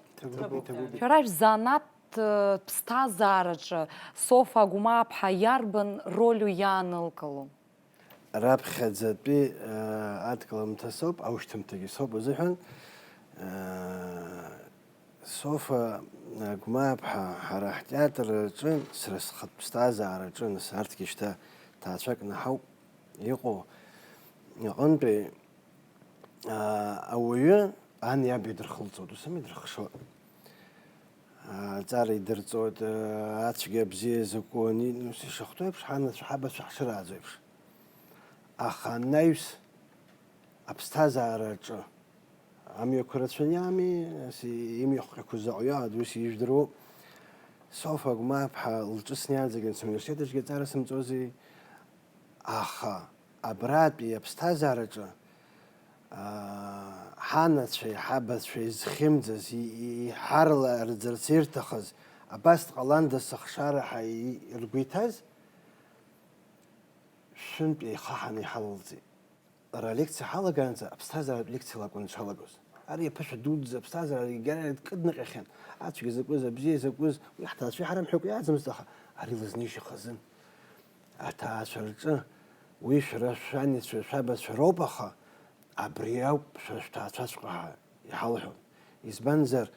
Шәара шәзанааҭ, э, ԥсҭазаараҿы Софа Гәмаа-ԥҳа иарбан роль иаанылкыло? Раԥхьаӡатәи, э, адкыл аамҭа соуп, аушьҭымҭагьы соуп узыҳәан. Э, Софа, э, Гәмаа-ԥҳа ҳара ҳтеатр аҿы, сара схатә ԥсҭазаараҿы, нас арҭгьы шьҭа ҭаацәак наҳауп иҟоу аҟынтәи, э, ауаҩы ан иаб идырхылҵоит, ус ами, идырхшоит. Аҵара идырҵоит, э, ацәгьа абзиа закәу ани-, ус ишахәҭоу еиԥш, ҳанацәа ҳабацәа ҳшырааӡо еиԥш. Аха анаҩс аԥсҭазаараҿы амҩақәа рацәаны иами, ас имҩахҟьақәоу заҟаҩы ус ижәдыруоу. Софа Гәмаа-ԥҳа лҿы снеиаанӡагьы, нас университет аҿгьы аҵара сымҵози. Аха абратәи аԥсҭазаараҿы, аа, ҳанацәеи ҳабацәеи зхьымӡаз, и-, и-, иҳарлараӡарц ирҭахыз, абас дҟаландаз сыхшара ҳәа и-, ргәы иҭаз, шәынтә еихаҳаны иҳалалҵеит. Лара алекциа ҳалагаанӡа аԥсҭазааратә лекциала акәын дшалагоз. Ари аԥышәа дуӡӡа аԥсҭазаара егьараан дкыднаҟьахьан. Ацәгьа закәыз, абзиа закәыз, уи ҳҭаацәеи ҳареи амҳәакәа иааӡамызт, аха ари лызнеишьа хазын. Аҭаацәа рҿы уи шәара шәанацәа, шәабацәа роуп, аха абри ауп шәара шәҭаацәаҵәҟьа ҳәа иҳалҳәон. Избанзар,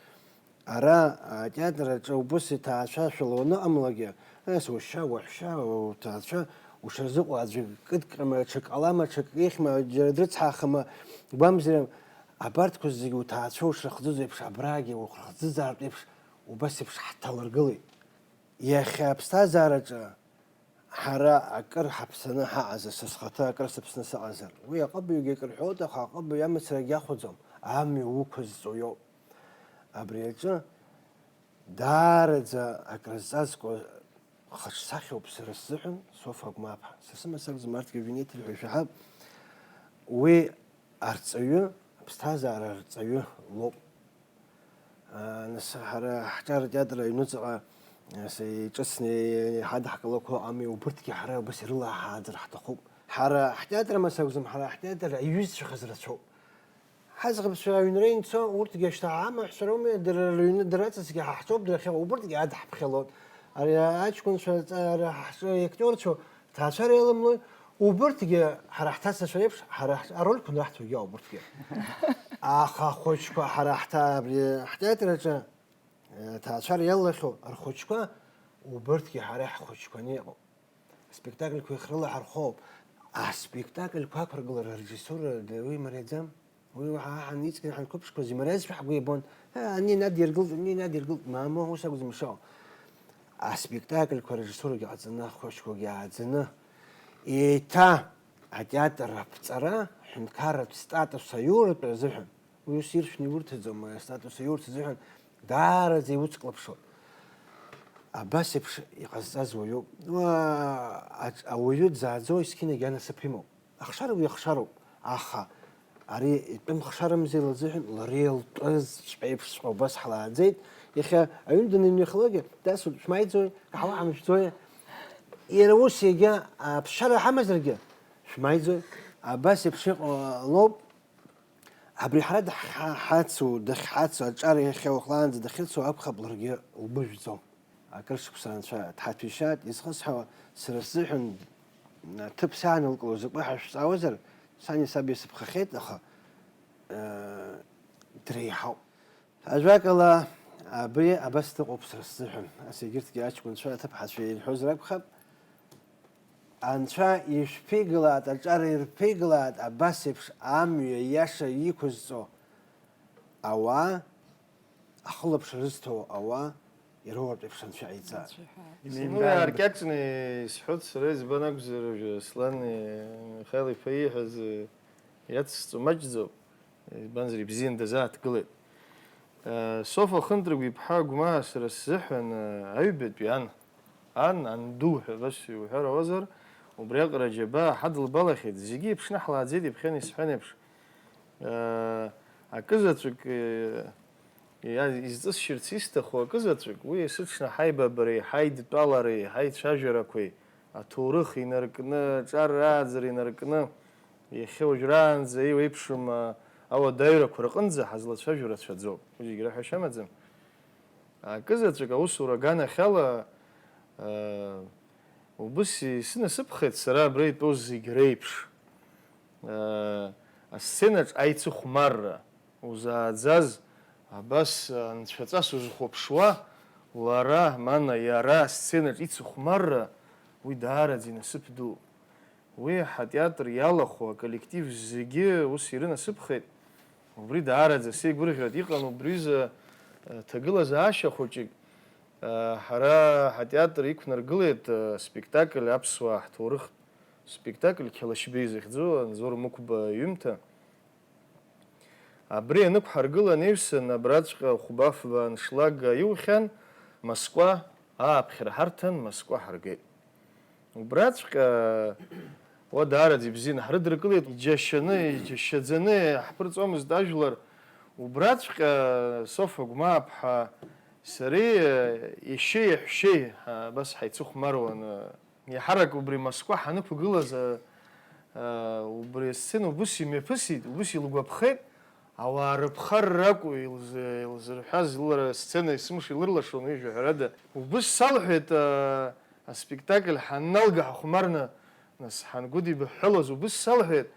ара атеатр аҿы убыс иҭаацәашәала уаныҟамлагьы, нас ушьа, уаҳәшьа, уҭаацәа ушазыҟоу аӡәы кыдҟьама, ҽак ҟалама, ҽак ихьма, џьара дрыцҳахыма, гәамзрам, абарҭқәа зегьы уҭаацәа ушрыхӡыӡо еиԥш, абрагьы урыхӡыӡаартә еиԥш, убас еиԥш ҳҭалыргылеит. Иахьа аԥсҭазаараҿы ҳара акыр ҳаԥсаны ҳаҟазар, са схаҭа акыр сыԥсны сыҟазар, уи аҟыбаҩгьы акыр ҳәоит, аха аҟыбаҩ амацарагьы ахәаӡом, амҩа уқәызҵо иоуп. Абри аҿы даараӡа акрызҵазкуа хаҿсахьоуп сара сзыҳәан Софа Агәмааԥҳа. Са сымацара акәӡам, арҭгьы уажәы инеиҭарҳәо ишәаҳап. Уи арҵаҩы, аԥсҭазаара арҵаҩы лоуп. Нас ҳара ҳҿар атеатр аҩнуҵаҟа, нас, иҿыцны иҳадаҳкылақәо ами, убырҭгьы ҳара убас ирылаҳааӡар ҳҭахуп. Ҳара ҳтеатр, мас акәӡам, ҳара ҳтеатр аиҩызцәахаз рацәоуп. Ҳаӡӷабцәа аҩнра инцо, урҭгьы ашьҭа амаҳәцәа роуми, дара рыҩны, дара аҵасгьы ҳаҳҿоуп, дара ахьыҟоу, убырҭгьы адаҳԥхьалон. Ари аҷкәынцәа ара ҳҿы иактиорцәоу, ҭаацәара иаламлои, убырҭгьы ҳара ҳҭацацәа реиԥш, ҳара ҳҿ-, арольқәа нраҳҭоит, иа, убырҭгьы. Аха ахәыҷқәа ҳара ҳҭа-, абри ҳтеатр аҿы, э, ҭаацәара иалахьоу рхәыҷқәа, убырҭгьы ҳара ҳхәыҷқәаны иҟоуп. Аспектакльқәа ихрылаҳархоуп. Аспектакльқәа ақәыргылара арежиссура д-, уи мариаӡам. Уи уаҳа ҳан-, иҵегьы ҳанқәыԥшқәаз имариазшәа ҳгәы иабон. Ҳа, ани инадиргылт, ани инадиргылт, мамоу, ус акәӡам ишыҟоу. Аспектакльқәа арежиссурагьы ҟаҵаны, ахәыҷқәагьы ааӡаны, еиҭа атеатр аԥҵара ҳәынҭқарратә статус аиуратәы азыҳәан. Уи ус иршәны иурҭаӡом, астатус аиурц азыҳәан даараӡа иуцклаԥшуан. Абас еиԥш иҟазҵаз уаҩуп. Уа, аҿ-, ауаҩы дзааӡо есқьынагь анасыԥ имоуп. Ахшара уи ахшароуп, аха ари итәым хшарамзеи лазыҳәан, лара илтәызҵәҟьа еиԥшҵәҟьа убас ҳлааӡеит. Иахьа аҩны даныҩнахалакгьы, дасуеит, шәмааиӡои, каҳуа ҳамышәӡои? Иара ус егьа аԥсшьара ҳамазаргьы, шәмааиӡои? Абас еиԥш иҟоу лоуп. Абри ҳара дахьҳа-, ҳацу, дахьҳацу, аҿар иахьа уахлаанӡа дахьыцу акәхап, ларгьы лгәы жәӡом. Акыр шықәса анцәа дҳаҭәеишьааит, изхысҳәаауа, сара сзыҳәан аҭыԥ саанылкыло закәи ҳәа шәҵаауазар, сани саби сыԥхахьеит, аха, э, дреиҳауп. Ажәакала, абри абас дыҟоуп сара сзыҳәан. Ас егьырҭгьы аҷкәынцәа аҭыԥҳацәа ирҳәозар акәхап. Анцәа ишәԥигалааит, аҿар ирԥигалааит, абас еиԥш амҩа иаша иқәызҵо ауаа, ахылаԥшра рызҭо ауаа ироуртә еиԥш Анцәа иҟаиҵааит. Анцәа ҳәа. Исымоу иааркьаҿны исҳәоит сара, избан акәзар, уажәы Аслан Михаил-иԥа ииҳәаз иацсҵо маҷӡоуп, избанзар, ибзиан дазааҭгылеит. Софа Хынтрыгә иԥҳа Гәмаа сара сзыҳәан аҩбатәи ан, ан, анду ҳәа абас иуҳәар ауазар, убриаҟара џьабаа ҳадылбалахьеит, зегьы еиԥшны ҳлааӡеит, иԥхьан исҳәан еиԥш. Акызаҵәык, изҵысшьырц исҭаху акызаҵәык, уи есыҽны ҳаибабареи, ҳаидтәалареи, ҳаицәажәарақәеи, аҭоурых инаркны, ҿар рааӡара инаркны, иахьа уажәраанӡа еиуеиԥшым ауадаҩрақәа рҟынӡа ҳазлацәажәо рацәаӡоуп. Уи зегь раҳәашьа амаӡам. Акызаҵәык аусура аганахьала, аа, убыс исынасыԥхеит сара абра итәоу зегь реиԥш. Асценаҿ аицыхәмарра узааӡаз, абас анцәаҵас узхәаԥшуа, лара, мана иара асценаҿ ицыхәмарра, уи даараӡа инасыԥ ду. Уи ҳатеатр иалахәу аколлектив зегьы ус ирынасыԥхеит. Убри даараӡа сеигәырӷьоит. Иҟан убри изы, э, ҭагылазаашьа хәыҷык. Э, ҳара ҳатеатр иқәнаргылеит, э, спектакль, аԥсуаа ҳҭоурыхтә спектакль Қьалашьбеи захьӡу Анзор Мықәба иҩымҭа. Абри анықәҳаргыла анаҩсан, абраҵәҟьа хәба-фба аншлаг аиухьан, Москва ааԥхьара ҳарҭан, Москва ҳаргеит. Убраҵәҟьа уа даараӡа ибзианы ҳрыдыркылеит, иџьашьаны, иџьашьаӡаны иаҳԥырҵуамызт ажәлар. Убраҵәҟьа Софа Гәмааԥҳа сареи иашьеи иаҳәшьеи абас ҳаицыхәмаруан. Иаҳарак убри Москва ҳанықәгылаз, а, а, убри асцена убыс имҩаԥысит, убыс илгәаԥхеит, ауаа рыԥхарра акәу илз-, илзырҳәаз, лара асцена есымша илырлашон, уи жәаҳәарада. Убыс салҳәеит, а, аспектакль ҳанналга ҳахәмарны, нас, ҳангәыдибаҳәҳәалоз, убыс салҳәеит,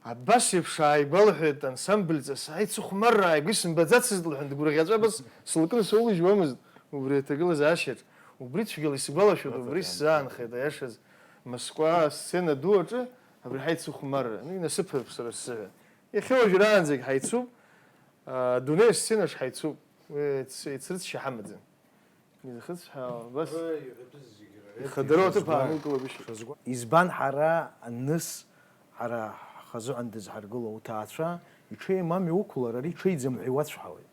Абас еиԥш ааигәалҳәеит ансамбльҵас, аицыхәмарра ааигәа исымбаӡацызт лҳәан, дгәырӷьаҵәа абас сылкны соулыжьуамызт убри аҭагылазаашьаҿ. Убри цәгьала исгәалашәоит, убри сзаанхеит, аиашаз, Москва асцена ду аҿы абри ҳаицыхәмарра. Ну, инасыԥуп сара сзыҳәан. Иахьа уажәраанӡагь ҳаицуп, а, адунеи асценаҿ ҳаицуп. Уи еиц-, еицрыцшьа ҳамаӡам. Изхысҳәаау, абас. Ара иҳәатәыз зегьы рҳәеит. Ихадароу аҭыԥ аанылкылагәышьеит. Избан ҳара аныс, ҳара ҳхазы ҳәа дызҳаргыло уҭаацәа, иҽеим амҩа уқәлар, ари иҽеиӡам ҳәа иуацәҳауеит.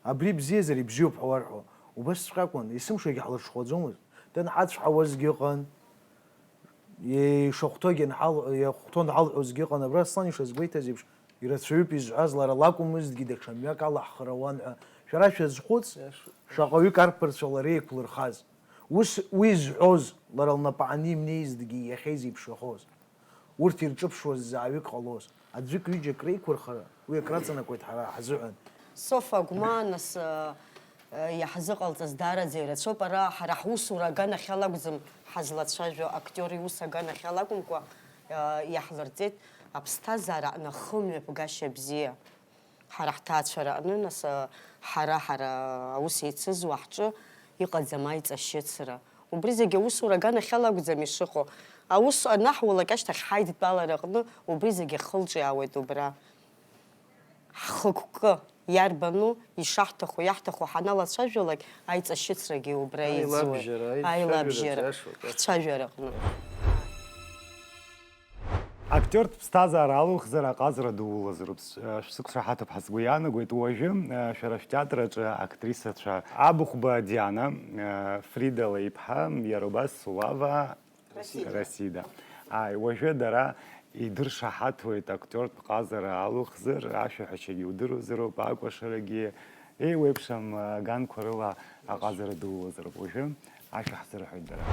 Абри бзиазар ибзиоуп ҳәа уарҳәо, убасҵәҟьа акәын, есымшагьы ҳлырҽхәаӡомызт. Данҳацәҳауазгьы ыҟан, ишахәҭоугьы анҳал-, иахәҭоу анҳалҳәозгьы ыҟан, абра Аслан ишазгәеиҭаз еиԥш, ирацәаҩуп изҳәаз, лара лакәымызҭгьы даҽа мҩак алаҳхыр ауан ҳәа. Шәара шәазхәыц, шаҟаҩык арԥарцәа лара еиқәлырхаз. Ус уи зҳәоз, лара лнапы анимнеизҭгьы иахьа изеиԥшрахоз. Урҭ ирҿыԥшуаз зааҩык ҟалоз. Аӡәык-ҩыџьак реиқәырхара, уи акраҵанакуеит ҳара ҳзыҳәан. Софа Гәмаа, нас, э, э, иаҳзыҟалҵаз даараӡа ирацәоуп. Ара ҳара ҳусура аганахьала акәӡам ҳазлацәажәо, актиор иус аганахьала акәымкәа, э, иаҳлырҵеит аԥсҭазаара аҟны ахымҩаԥгашьа бзиа. Ҳара ҳҭаацәара аҟны, нас, э, ҳара, ҳара аус еицызуа ҳҿы иҟаӡам аиҵашьыцра. Убри зегьы аусура аганахьала акәӡам ишыҟоу. Аус анаҳулак ашьҭахь ҳаидтәалара аҟны убри зегьы ахылҿиаауеит убра. Ҳхықәкы иарбану ишаҳҭаху, иаҳҭаху ҳаналацәажәалак, аиҵашьыцрагьы убра иӡуеит. Аилабжьара, аилабжьара, аиҿашәоит, ҳцәажәараҟны. Актиортә ԥсҭазаара алухзар аҟазара ду улазароуп. Шәсықәшаҳаҭуп ҳәа сгәы иаанагоит. Уажәы, шәара шәтеатр аҿы актрисацәа Абыхәба Диана, Фрида леиԥҳа, иара убас Лава Расида. Расида. Ааи, уажәы дара идыршаҳаҭуеит актиортә ҟазара алухзар, ашәаҳәашьагьы удыруазароуп, акәашарагьы, еиуеиԥшым аганқәа рыла аҟазара дуулозароуп. Уажәы ашәа ҳзырҳәоит дара.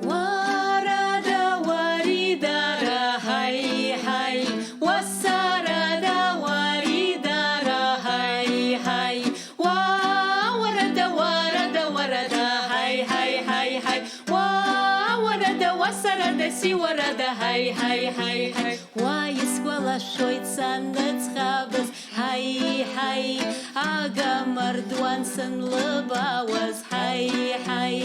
Уарада, уаридара, ҳаи, ҳаи, уасарада, уаридара, ҳаи, ҳаи. Уа, уарада, уарада, уарада, ҳаи, ҳаи, ҳаи, ҳаи. Уа, уарада, уа, сарада, си, уарада, ҳаи, ҳаи, ҳаи, ҳаи. Уа, исгәалашәоит сан ныӡӷабыз, ҳаи, ҳаи, агамардуан санлыбаауаз, ҳаи, ҳаи,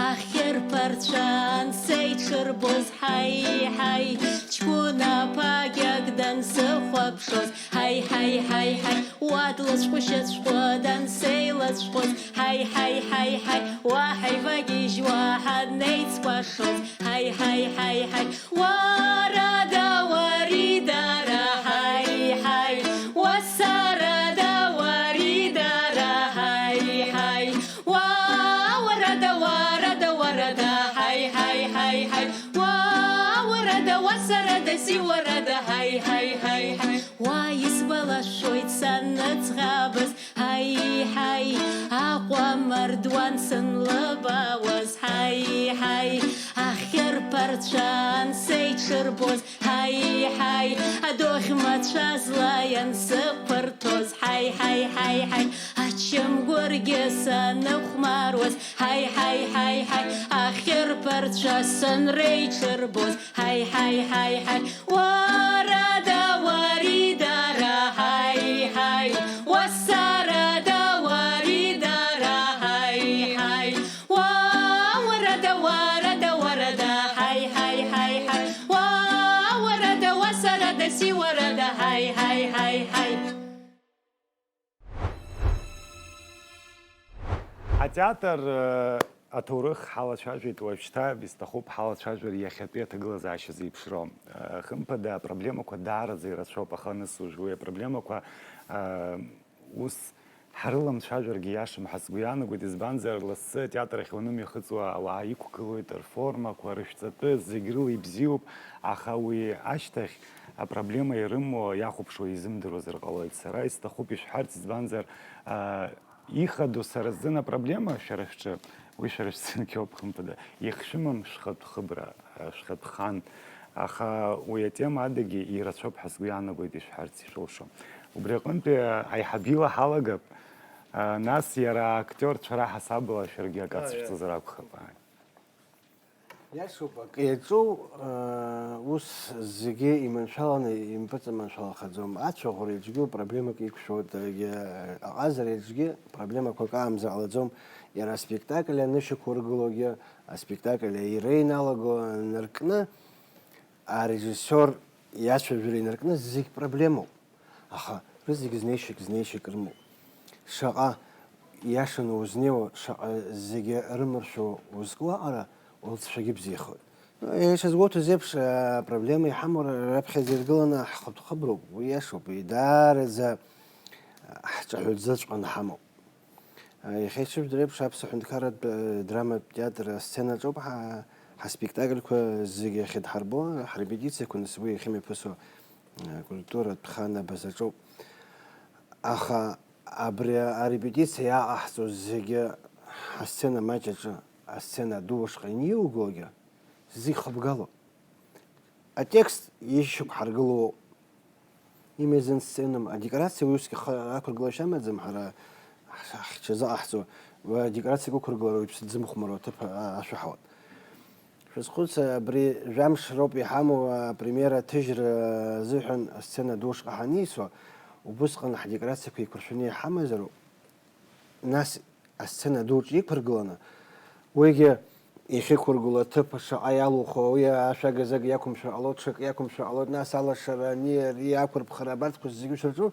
ахьырԥарцәа ансеиҽырбоз, ҳаи, ҳаи, ҷкәына ԥагьак дансыхәаԥшуаз, ҳаи, ҳаи, ҳаи, ҳаи, уа длацәҟәышьацәҟәы дансеилацәҟәыз, ҳаи, ҳаи, ҳаи, ҳаи, уа ҳаивагьежьуа ҳанеицкәашоз, ҳаи, ҳаи, ҳаи, ҳаи, уарада, уаридара, ҳаи, ҳаи, Уарада, ҳаи, ҳаи, ҳаи, ҳаи. Уа исбалашоит саныӡӷабыз, ҳаи, ҳаи. Аҟәа мардуан сынлыбаауаз, ҳаи, ҳаи. Ахьырԥарцәа ансеиҽырбоз, ҳаи, ҳаи. Адухь мацәазла иансықәырҭәоз, ҳаи, ҳаи, ҳаи, ҳаи. Ачамгәыргьы саныхәмаруаз, ҳаи, ҳаи, ҳаи, ҳаи. Ахьырԥарцәа сынреиҽырбоз, ҳаи, ҳаи, ҳаи, ҳаи. Уарада, уаридара, ҳаи, ҳаи. Уасарада, уаридара, ҳаи, ҳаи. Уа, уарада, уарада, уарада, ҳаи, ҳаи, ҳаи, ҳаи. Уа, уарада, уасарада, сиуарада, ҳаи, ҳаи, ҳаи, ҳаи. Атеатр, э, аҭоурых ҳалацәажәеит уажәшьҭа, исҭахуп ҳалацәажәар иахьатәи аҭагылазаашьа зеиԥшроу. Э, хымԥада, апроблемақәа даараӡа ирацәоуп, аха нас уажә уи апроблемақәа, э, ус ҳарыламцәажәаргьы иашам ҳәа сгәы иаанагоит, избанзар, лассы атеатр ахь уанымҩахыҵуа, ауаа иқәгылоит рформақәа, рышәҵатәы, зегь рыла ибзиоуп, аха уи ашьҭахь апроблема ирымоу, иахәаԥшуа изымдыруазар ҟалоит. Сара исҭахуп ишәҳәарц, избанзар, аа, ихадоу сара сзын апроблема шәара шәҿы, уи шәара шәзынгьы ауп, хымԥада, иахьшәымам шәхатә хыбра, шәхатә хан, аха уи атема адагьы ирацәоуп ҳәа сгәы иаанагоит ишәҳәарц ишәылшо. Убри аҟынтәи аиҳаб ила ҳалагап, а, нас иара актиорцәа раҳасабала шәаргьы акы ацәшәҵозар акәхап. Ааи. Иашоуп, акы иаҿу, а, ус зегьы иманшәаланы импыҵаманшәалахаӡом. Ацәаӷәара иҿгьы проблемак иқәшәоит, егьи аҟазара иҿгьы проблемақәак аамзар ҟалаӡом. Иара аспектакль анышьақәыргылогьы, аспектакль аира иналаго анаркны, арежиссиор иацәажәара инаркны зегь проблемоуп. Аха рызегь знеишьак, знеишьак рымоуп. Шаҟа иашаны узнеиуа, шаҟа зегьы рымыршәо узку аҟара, улҵшәагьы бзиахоит. Иашазгәоуҭаз еиԥш, апроблема иҳамоу раԥхьаӡа иргыланы ҳхатә хыброуп, уи иашоуп, идаараӡа ҳҿаҳәатәӡаҵәҟьаны ҳамоуп. Иахьа ишыжәдыруа еиԥш, Аԥсуа ҳәынҭқарратә драматә театр асценаҿоуп ҳа-, ҳаспектакльқәа зегьы ахьыдҳарбо, ҳарепетициақәа нас уи иахьымҩаԥысуа акультуратә хан абазаҿоуп. Аха абри арепетициа иааҟаҳҵо зегьы ҳасцена маҷ аҿы, асцена аду ашҟа иниугогьы зихыбгалоуп. Атекст ишьақәҳаргылоу имҩазын сценам, адекорациа уи усгьы ха-, ақәыргылашьа амаӡам, ҳара ҳ-, ҳҽазыҟаҳҵо, уи адекорациа гәықәыргылара уаҩԥсы дзымхәмаруа аҭыԥ а-, ашәаҳауан. Шәазхәыц, абри жәамш роуп иҳамоу апремиера аҭыжьра азыҳәан асцена ду шҟа ҳанисуа, убысҟан ҳдекорациақәа еиқәыршәаны иҳамазароуп. Нас асцена дуаҿ иқәыргыланы, уигьы иахьықәыргыло аҭыԥ шаҟа иалухо, уи ашәага-зага иақәымшәар ҟалоит, ҽак иақәымшәар ҟалоит, нас алашара, ани, ари ақәырԥхара, абарҭқәа зегьы шырҿу,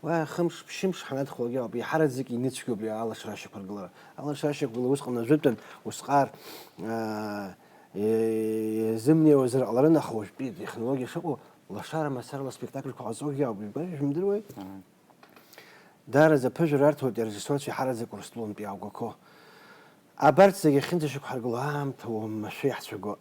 уа хымш, ԥшьымш ҳанадхалогьы ауп, иаҳараӡак иныцәгьоуп алашара ашьақәыргылара. Алашара ашьақәыргылара усҟан ажәытәан, усҟар, аа, е-, иазымнеиуазар ҟаларын, аха уажәтәи атехнологиа шыҟоу, лашара мацарала аспектакльқәа ҟаҵогьы ауп, ибар, ижәымдыруеи? Мгм. Даараӡа аԥыжәара арҭоит арежиссиорцәа иаҳараӡак Урыстәылантәи иааугақәо. Абарҭ зегьы ахьынӡашьақәҳаргыло аамҭа уамашәа иаҳцәаго.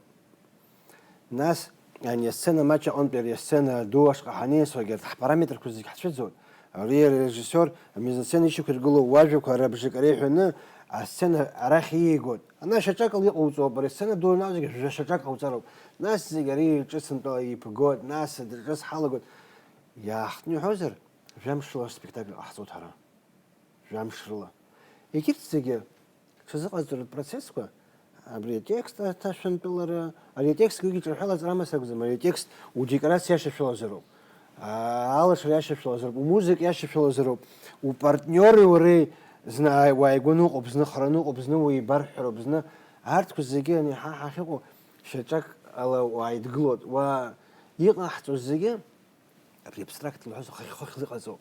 Нас, ани асцена маҷ аҟынтәи ари асцена ду ашҟа ҳанеисуагь, арҭ ҳпараметрқәа зегь ҳцәыӡуеит. Ари арежиссиор амизансцена ишьақәиргылоу уажәақәа рыбжак реиҳәаны асцена арахь иигоит. Ана шьаҿак ала иҟауҵоуп, ари асцена ду анаалозгьы жәа шьаҿак ҟауҵароуп. Нас зегь ари ҿыцынтәала иԥгоит, нас адырҿыц ҳалагоит. Иаахтны иҳәозар, Жәамш рыла аспектакль ҟаҳҵоит ҳара. Жәамш рыла. Егьырҭ зегьы, ҽазыҟаҵаратә процессқәа, абри атекст аҭашәантәылара, ари атекст уигьы ҿырҳәала аҵара амаз акәӡам, ари атекст удекорациа иашьашәалазароуп, аа, алашара иашьашәалазароуп, умузыка иашьашәалазароуп, упартниори уареи зны ааи-, уааигәаны уҟоуп, зны хараны уҟоуп, зны уеибарҳәароуп, зны арҭқәа зегьы ани ҳа ҳахьыҟоу шьаҿак ала уааидгылоит, уа иҟаҳҵо зегьы Абри абстракт лҳәоз хыхь-хыхь лыҟаҵоуп.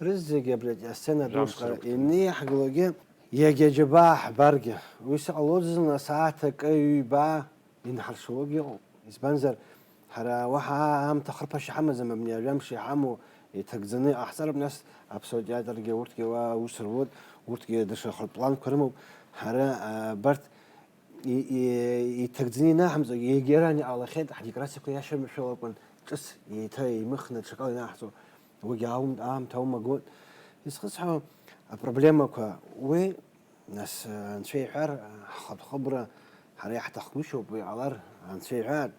Рызегьы абри асцена Жәамш душҟа рықәтәаны. Инеиаҳгалогьы, иагьа џьабаа ҳбаргьы, уи сыҟалоит зны асааҭ акы, ҩба инҳаршалогьы ыҟоуп. Избанзар, ҳара уаҳа аамҭа хырԥашьа ҳамаӡам, абни ажәамш иҳамоу иҭагӡаны иҟаҳҵароуп, нас Аԥсуа театргьы урҭгьы уа аус руеит, урҭгьы даҽа хатә планқәа рымоуп. Ҳара, а, абарҭ и-, и-, иҭагӡаны инаҳамҵогьы, егьа ран иҟалахьеит, ҳдекорациақәа иашамшәалакәан, ҿыц еиҭа еимыхны ҽакала ианаҳҵо, уигьы аум-, аамҭа аума гот. Изхысҳәаау апроблемақәа уи, нас, анцәа иҳәар, ҳхатә хыбра ҳара иаҳҭахгәышьоуп, уи ҟалар, анцәа иҳәар,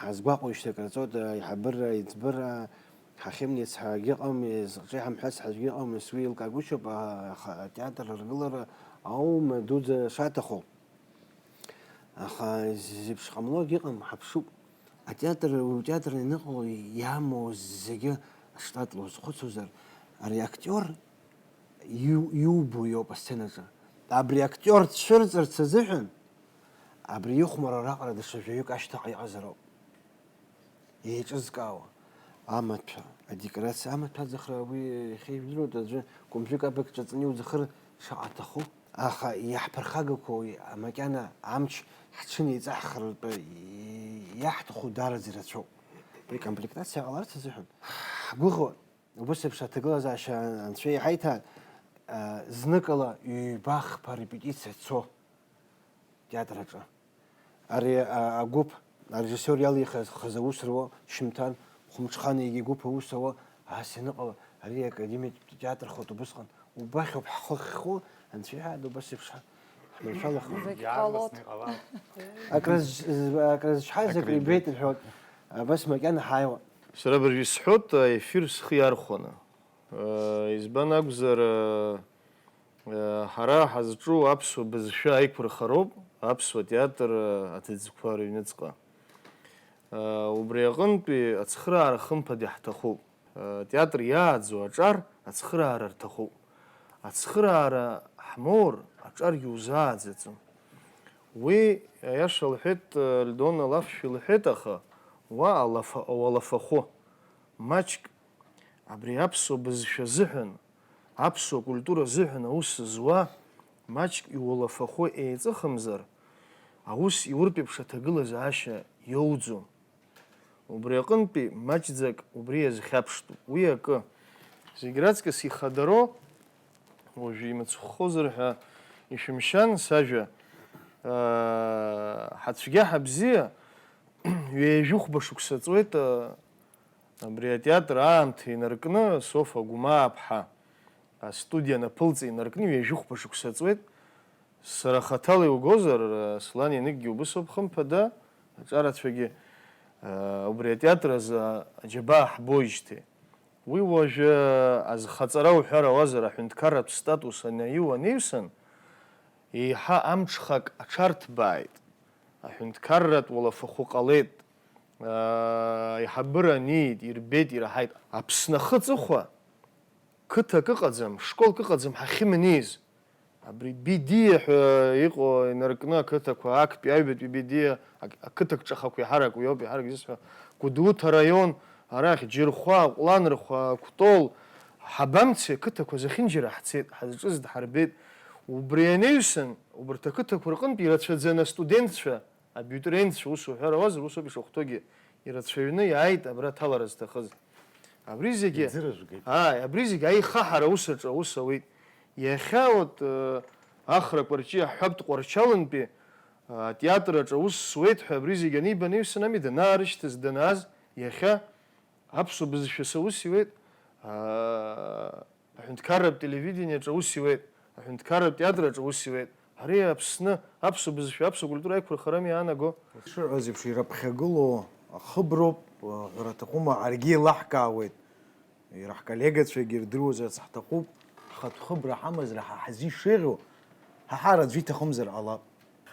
ҳазгәаҟуеижьҭеи акыр ҵуеит, аиҳабыра, аиҵбыра, ҳахьымнеиц ҳәагьы ыҟам, изҿы иҳамҳәац ҳәагьы ыҟам, нас уи еилкаагәышьоуп, аха атеатр аргылара аума дуӡӡа шаҭаху. Аха зеиԥш ҟамлогь ыҟам, ҳаԥшуп. Атеатр, утеатр аныҟало иамоу зегьы аштатла узхәыцуазар, ари актиор иу-, иубо иоуп асценаҿы. Абри актиор дцәырҵырц азыҳәан, абри ихәмарра раҟара даҽа жәаҩык ашьҭахь иҟазароуп. Еиҿызкаауа амаҭәа, адекорациа, амаҭәа аӡахра уи иахьа ижәдыруеит, аӡәы кәымжәык абак ҿаҵаны иуӡахыр шаҟа аҭаху. Аха иаҳԥырхагақәоу макьана амч ҳҽынеиҵаҳхратәы иаҳҭаху даараӡа ирацәоуп. Рекомплектациа ҟаларц азыҳәан ҳгәыӷуан. Убыс еиԥш аҭагылазаашьа анцәа иҳаиҭааит, а, зныкала ҩба-хԥа репетициа цо театр аҿы. Ари, а, агәыԥ арежиссиор иалихыз хазы аус руа, шьымҭан, хәымҽхан егьи гәыԥ аус ауа, ас ианыҟала, ари академиатә театр хәыҭ убысҟан убахьоуп ҳхы ахьхоу, анцәа иҳәааит, убас еиԥш ҳа-, ҳманшәалахоит. Зегь ҟалоит. Иаарласны иҟалап. Акрызч-, акрызчҳаз акры ибеит рҳәоит, абас макьана ҳааиуа. Сара абыржә исҳәоит, аефир схы иархәаны. Э, избан акәзар, э, э, ҳара ҳазҿу аԥсуа бызшәа аиқәырхароуп аԥсуа театр, э, аҭыӡқәа рыҩныҵҟа. Э, убри аҟынтәи ацхыраара хымԥада иаҳҭахуп. Э, атеатр иааӡо аҿар ацхыраара рҭахуп. Ацхыраара ҳмоур, аҿаргьы узааӡаӡом. Уи, аиаша лҳәеит, э, Альдона лафшәа лҳәеит, аха уа алафа-, уалафахәы маҷк абри аԥсуа бызшәа азыҳәан, аԥсуа культура азыҳәан аус зуа маҷк иуалафахәы еиҵыхымзар, аус иуртә еиԥш аҭагылазаашьа иоуӡом. Убри аҟынтәи маҷӡак убри иазхьаԥштәуп. Уи акы. Зегь раҵкыс ихадароу, уажәы имыцхәхозар ҳәа ишәымшьан сажәа, аа, ҳацәгьа-ҳабзиа, ҩажәихәба шықәса ҵуеит, аа, абри атеатр аамҭа инаркны, Софа Гәымааԥҳа астудиа анаԥылҵа инаркны ҩажәихәба шықәса ҵуеит. Сара хаҭала иугозар, Аслан, ианыкгьы убысоуп, хымԥада, аҿарацәагьы, аа, убри атеатр азы аџьабаа ҳбоижьҭеи. Уи уажәы азхаҵара уҳәар ауазар, аҳәынҭқарратә статус анаиу анаҩсан, еиҳа амҽхак аҽарҭбааит. Аҳәынҭқарратә уалафахәы ҟалеит. Аа, аиҳабыра аниит, ирбеит, ираҳаит. Аԥсны ахы аҵыхәа қыҭак ыҟаӡам, школк ыҟаӡам ҳахьымнеиз. Абри Бедиа ҳәа иҟоу инаркны ақыҭақәа, актәи аҩбатәи Бедиа, ак-, ақыҭак ҿахақәа иаҳарак уи ауп, иаҳарак изысҳәо, Гәдоуҭа араион, арахь Џьырхәа, Ҟәланырхәа, Кәтол, ҳабамцеи, ақыҭақәа зехьынџьара ҳцеит, ҳазҿыз дҳарбеит. Убри анаҩсан, убарҭ ақыҭақәа рҟынтә ирацәаӡаны астудентцәа, абитуриентцәа, ус уҳәар ауазар, усоуп ишахәҭоугьы, ирацәаҩны иааит абра аҭалара зҭахыз. Абри зегьы, иӡырыжәгеит. Ааи, абри зегьы аихаҳара аус аҿы аус ауеит. Иахьа, вот, э, Ахра Кәарҷиа ҳҳәаптә Тҟәарчалынтәи, э, атеатр аҿы аус суеит ҳәа абри зегьы аниба, анаҩсан ами данаарышьҭыз, данааз, иахьа аԥсуа бызшәа са ус иуеит, аа, аҳәынҭқарратә телевидениеҿы аус иуеит, аҳәынҭқарратә театраҿы аус иуеит. Ари Аԥсны аԥсуа бызшәа, аԥсуа культура аиқәырхарами иаанаго? Ишырҳәаз еиԥш, ираԥхьагылоу ахыброуп, ҳәара аҭахума, ҳаргьы еилаҳкаауеит. Иара ҳколлегацәагьы ирдыруазарц ҳҭахуп, ҳхатә хыбра ҳамазар, ҳа ҳзы ишеиӷьу, ҳа ҳара аӡәы иҭахымзар ҟалап.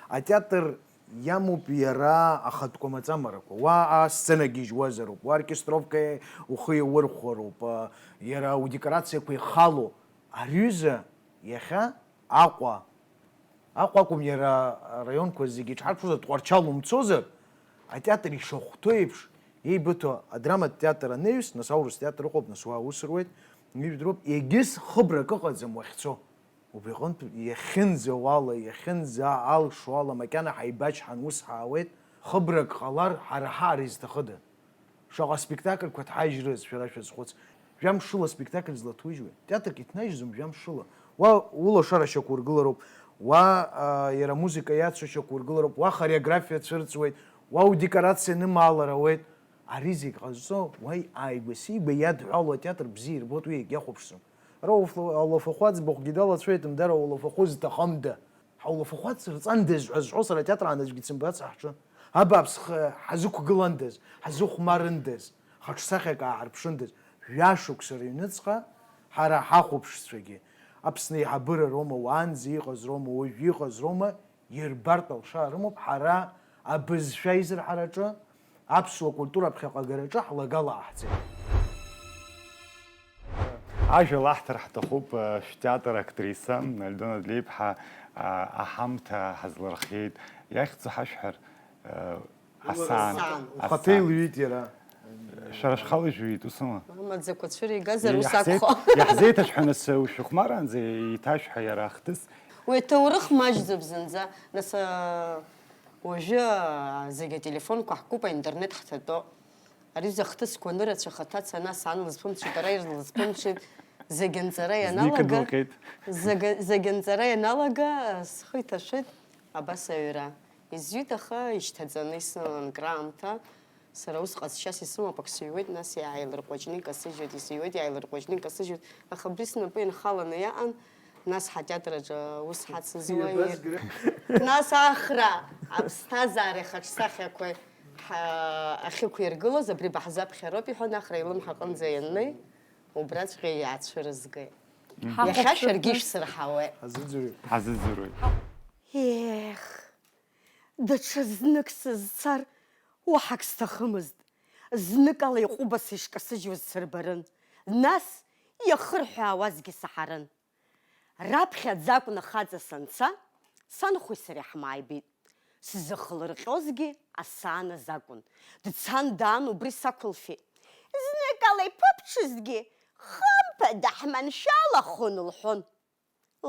Атеатр иамоуп иара ахатә кәамаҵамарақәа. Уа асцена гьежьуазароуп, уа оркестровка ухы иаурхәароуп, а, иара аудекорациақәа ихало. Ари ҩыза иахьа Аҟәа, Аҟәа акәым, иара араионқәа зегьы иҽҳарԥшуазар, Тҟәарчал умцозар, атеатр ишахәҭоу еиԥш, еибыҭо адраматә театр анаҩс, нас аурыс театр ыҟоуп, нас уа аус руеит, ижәдыруеит, егьыс хыбрак ыҟаӡам уахьцо. Убри аҟынтә иахьынӡауала, иахьынӡаалшо ала макьана ҳаибачҳан ус ҳаауеит, хыбрак ҟалар, ҳара ҳаара изҭахыда? Шаҟа спектакльқәа ҭҳажьрыз, шәара шәазхәыц. Жәамшыла аспектакль злаҭужьуеи? Театрк иҭнажьӡом жәамшыла. Уа улашара шьақәургылароуп, уа, а, иара амузыка иацу шьақәургылароуп, уа хореографиа цәырҵуеит, уа удекорациа нымаалар ауеит. Ари зегь ҟазҵо уаҩ ааигәа-сигәа иадҳәалоу атеатр бзиа ирбоит, уи егьахәаԥшӡом. Ара уфла-, аулафахәы аӡбахәгьы далацәажәеит, мдара аулафахәы зҭахымда? Ҳаулафахәы ацырҵандаз ҳәа зҳәо сара атеатраан аӡәгьы дсымбац ҳҿы. Абааԥс, х-, ҳазықәгыландаз, ҳазыхәмарындаз, хаҿсахьак ааҳарԥшындаз, жәашықәса рыҩныҵҟа ҳара ҳахәаԥшцәагьы, Аԥсны аиҳабыра роума, уаанӡа иҟаз роума, уажә иҟаз роума, ирбартә алшара рымоуп, ҳара абызшәа аизырҳараҿы аԥсуа культура аԥхьаҟагараҿы ҳлагала ҟаҳҵеит. Ажәа лаҳҭар ҳҭахуп, э, шәтеатр актриса Альдона Длеиԥҳа, э, аҳамҭа ҳазлырхиеит. Иахьӡ ҳашәҳәар, э, Асаан. Асаан. Ухаҭа илҩит иара. Шәара шәхала ижәҩит, усыма? Амаӡақәа цәыригазар ус Иаҳзеит-, акәхо. Иаҳзеиҭашәҳәа, нас, ушәыхәмараанӡа иҭашәҳәа иара ахҭыс. Уи аҭоурых маҷӡоуп зынӡа. Нас, а, уажәы, а, зегь ателефонқәа ҳкуп, аинтернет ҳҭатәо. Ари зыхҭысқәа анырацәа хаҭаца, нас ан лызԥымҽит, ара ир лызԥымҽит. Зегь анҵара Зны ианалага, икыдылҟьеит. Зегь, зегь анҵара ианалага, схы иҭашәеит, абас аҩра. Изҩит, аха ишьҭаҵаны исыман краамҭа. Сара ус ҟазшьас исымоуп, ак сыҩуеит, нас иааилырҟәаҷны икасыжьуеит, исыҩуеит, иааилырҟәаҷны икасыжьуеит. Аха абри снапы инхаланы иаан, нас ҳатеатраҿы ус ҳацызуа ир-, нас Ахра аԥсҭазаара ихаҿсахьақәа ҳа-, ахьықәиргылоз, абри баҳзаԥхьароуп, иҳәан, Ахра илымҳа аҟынӡа ианнеи, убраҵәҟьа иаацәырызгеит. Мгм. Иахьа шәаргьы ишәсырҳауеит. Ҳазыӡырҩуеит. Ҳазыӡырҩуеит. Ех, даҽа знык сызцар, уаҳак сҭахымызт. Зныкала иҟәыбаса ишкасыжьуаз сырбарын. Нас иахырҳәаауазгьы саҳарын. Раԥхьаӡа акәын ахаҵа санца, санхәеи сареи ҳмааибеит. Сзыхлырҟьозгьы асааназ акәын. Дцан даан убри сақәылфеит. Зныкала иԥыԥҽызҭгьы, хымԥада ҳманшәалахон, лҳәон.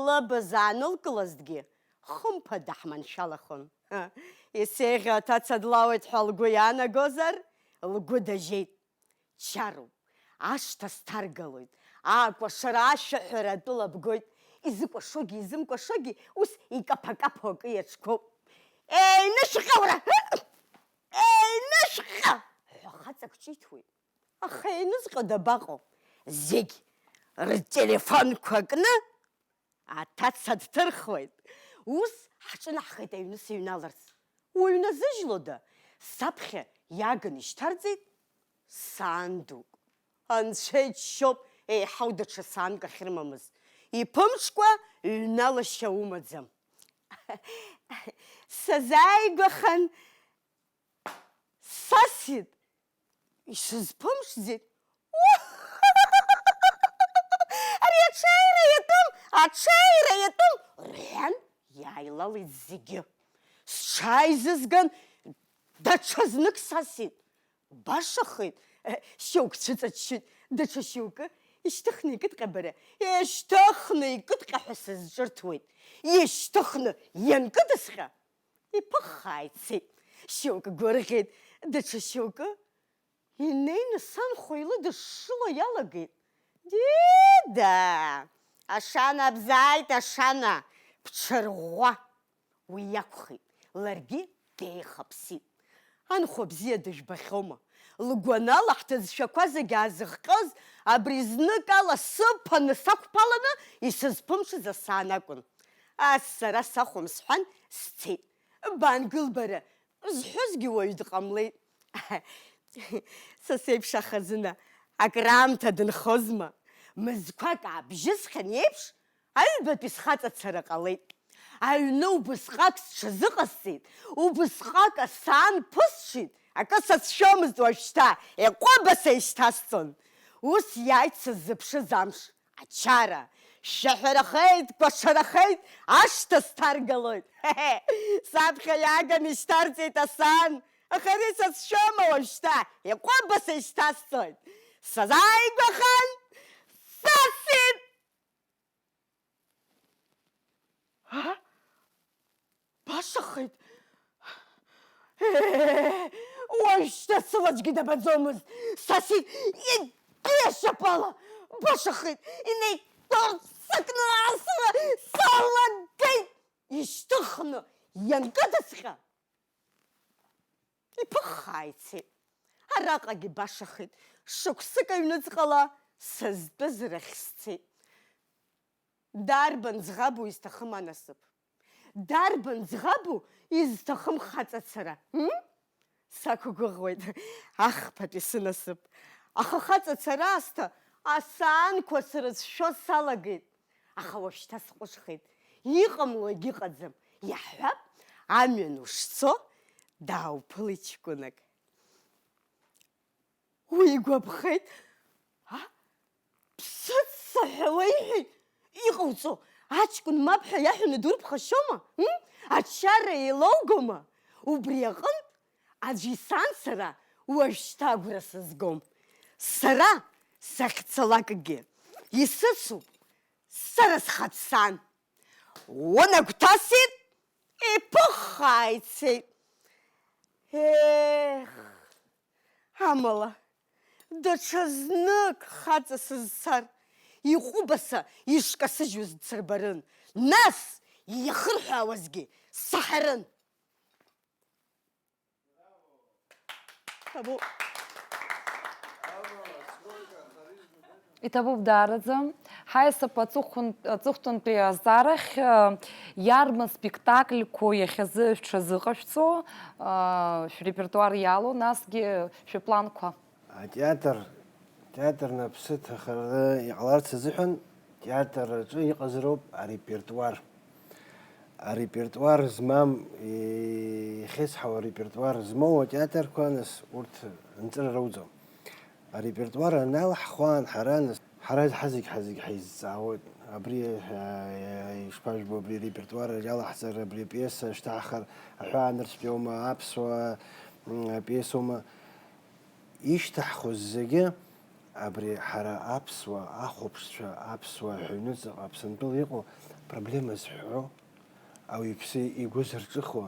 Лыбз аанылкылазҭгьы, хымԥада ҳманшәалахон. Исеиӷьу аҭаца длауеит ҳәа лгәы иаанагозар, лгәы дажьеит. Чароуп, ашҭа сҭаргалоит, акәашара ашәаҳәара атәыла бгоит, изыкәашогьы изымкәашогьы ус икаԥа-каԥо акы иаҿқәоуп. Еинышәҟьа, уара! Еинышәҟьа! Ҳәа хаҵак ҿиҭуеит. Аха еинызҟьо дабаҟоу? Зегь ртелефонқәа кны, аҭаца дҭырхуеит. Ус ҳҿынаҳхеит аҩны сыҩналарц. Уҩназыжьлода? Саԥхьа иааган ишьҭарҵеит саан дук. Анцәа иџьшьоуп, еиҳау даҽа саанк ахьырмамыз. Иԥымҽкәа ҩналашьа умаӡам. Сазааигәахан, сасит, исызԥымҽӡеит. Ари аҽеира иатәым, аҽеира иатәым, рҳәан, иааилалеит зегьы. Сҽааизызган, даҽазнык сасит. Башахеит, шьоук цәыҵаччоит, даҽа шьоукы ишьҭыхны икыдҟьабара, ишьҭыхны икыдҟьа ҳәа сызҿырҭуеит. Ишьҭыхны ианкыдысҟьа, иԥыххаа ицеит. Шьоукы гәырӷьеит, даҽа шьоукы инеины санхәа илыдышшыло иалагеит. Дида! Ашана бзааит, Ашана! Бҽырӷәӷәа! Уи иакәхеит, ларгьы деихаԥсит. Анхәа бзиа дыжәбахьоума? Лгәанала ҳҭыӡшәақәа зегь аазыхҟьоз, абри зныкала сыԥаны сақәԥаланы исызԥымҽыз асаан акәын. Ас сара сахәом сҳәан, сцеит. Баангыл бара, зҳәозгьы уаҩ дҟамлеит. Са сеиԥш ахазына, акраамҭа дынхозма? Мызқәак аабжьысхьан еиԥш, аҩбатәи схаҵацара ҟалеит. Аҩны убысҟак сҽазыҟасҵеит, убысҟак асаан ԥысҽит, акы сацәшәомызт уажәшьҭа, еҟәыбаса ишьҭасҵон. Ус иааит сыззыԥшыз амш. Ачара, шәаҳәарахеит, кәашарахеит, ашҭа сҭаргалоит. Саԥхьа иааган ишьҭарҵеит асаан, аха ари сацәшәома уажәшьҭа, иҟәыбаса ишьҭасҵоит. Сазааигәахан, сасит! А? Башахеит! Ээ, уажәшьҭа сылаӡәгьы дабаӡомызт! Сасит, егьи ашьапала! Башахеит! Инеиҭорсакны асра салагеит! Ишьҭыхны ианкыдысҟьа, иԥыххаа ицеит. Араҟагьы башахеит, шықәсык аҩныҵҟала сызтәыз рахь сцеит. Дарбан ӡӷабу изҭахым анасыԥ? Дарбан ӡӷабу изҭахым хаҵацара, м? Сақәгәыӷуеит ахԥатәи сынасыԥ. Аха хаҵацара аасҭа асаанқәа срыцәшәо салагеит. Аха уажәшьҭа сҟәышхеит. Иҟамло егьыҟаӡам. Иаҳҳәап, амҩан ушцо, даауԥылеит ҷкәынак. Уигәаԥхеит. А? Ԥсыцца ҳәа уеиҳәеит. Иҟауҵо, аҷкәын мап ҳәа иаҳәаны дурԥхашьома? М? Ачара еилоугома? Убри аҟынтә аӡә исаан сара уажәшьҭа агәра сызгом. Сара сахьцалакгьы исыцуп сара схаҭсан. Унагәҭасит, иԥыххаа ицеит. Ех, амала, даҽа знык хаҵа сызцар, иҟәыбаса ишкасыжьуаз дсырбарын, нас ихырҳәаауазгьы саҳарын. Ҭабуп. Иҭабуп даараӡа. Ҳаиасып аҵыхәтәантәи азҵаарахь, э, иарбан спектакльқәоу иахьазы шәҽазыҟашәҵо, э, шәрепертуар иалоу, насгьы шәыпланқәа? Атеатр, театр наԥсы ҭахараны иҟаларц азыҳәан театр аҿы иҟазароуп арепертуар. Арепертуар змам, ихьысҳау арепертуар змоу атеатрқәа, нас, урҭ нҵыра роуӡом. Арепертуар аналаҳхуаан ҳара, нас, ҳара ҳазегь, ҳазегь ҳаизҵаауеит. Абри, а, ишԥажәбо, абри арепертуар иалаҳҵар, абри апиеса шьҭаҳхыр, аҳәаанырцәтәиоума, аԥсуа, м, апиесоума? Ишьҭаҳхуаз зегьы абри ҳара аԥсуа ахәаԥшцәа, аԥсуа ҳәаҩныҵаҟа Аԥсынтәыла иҟоу проблема зҳәо, ауаҩԥсы игәы зырҿыхуа,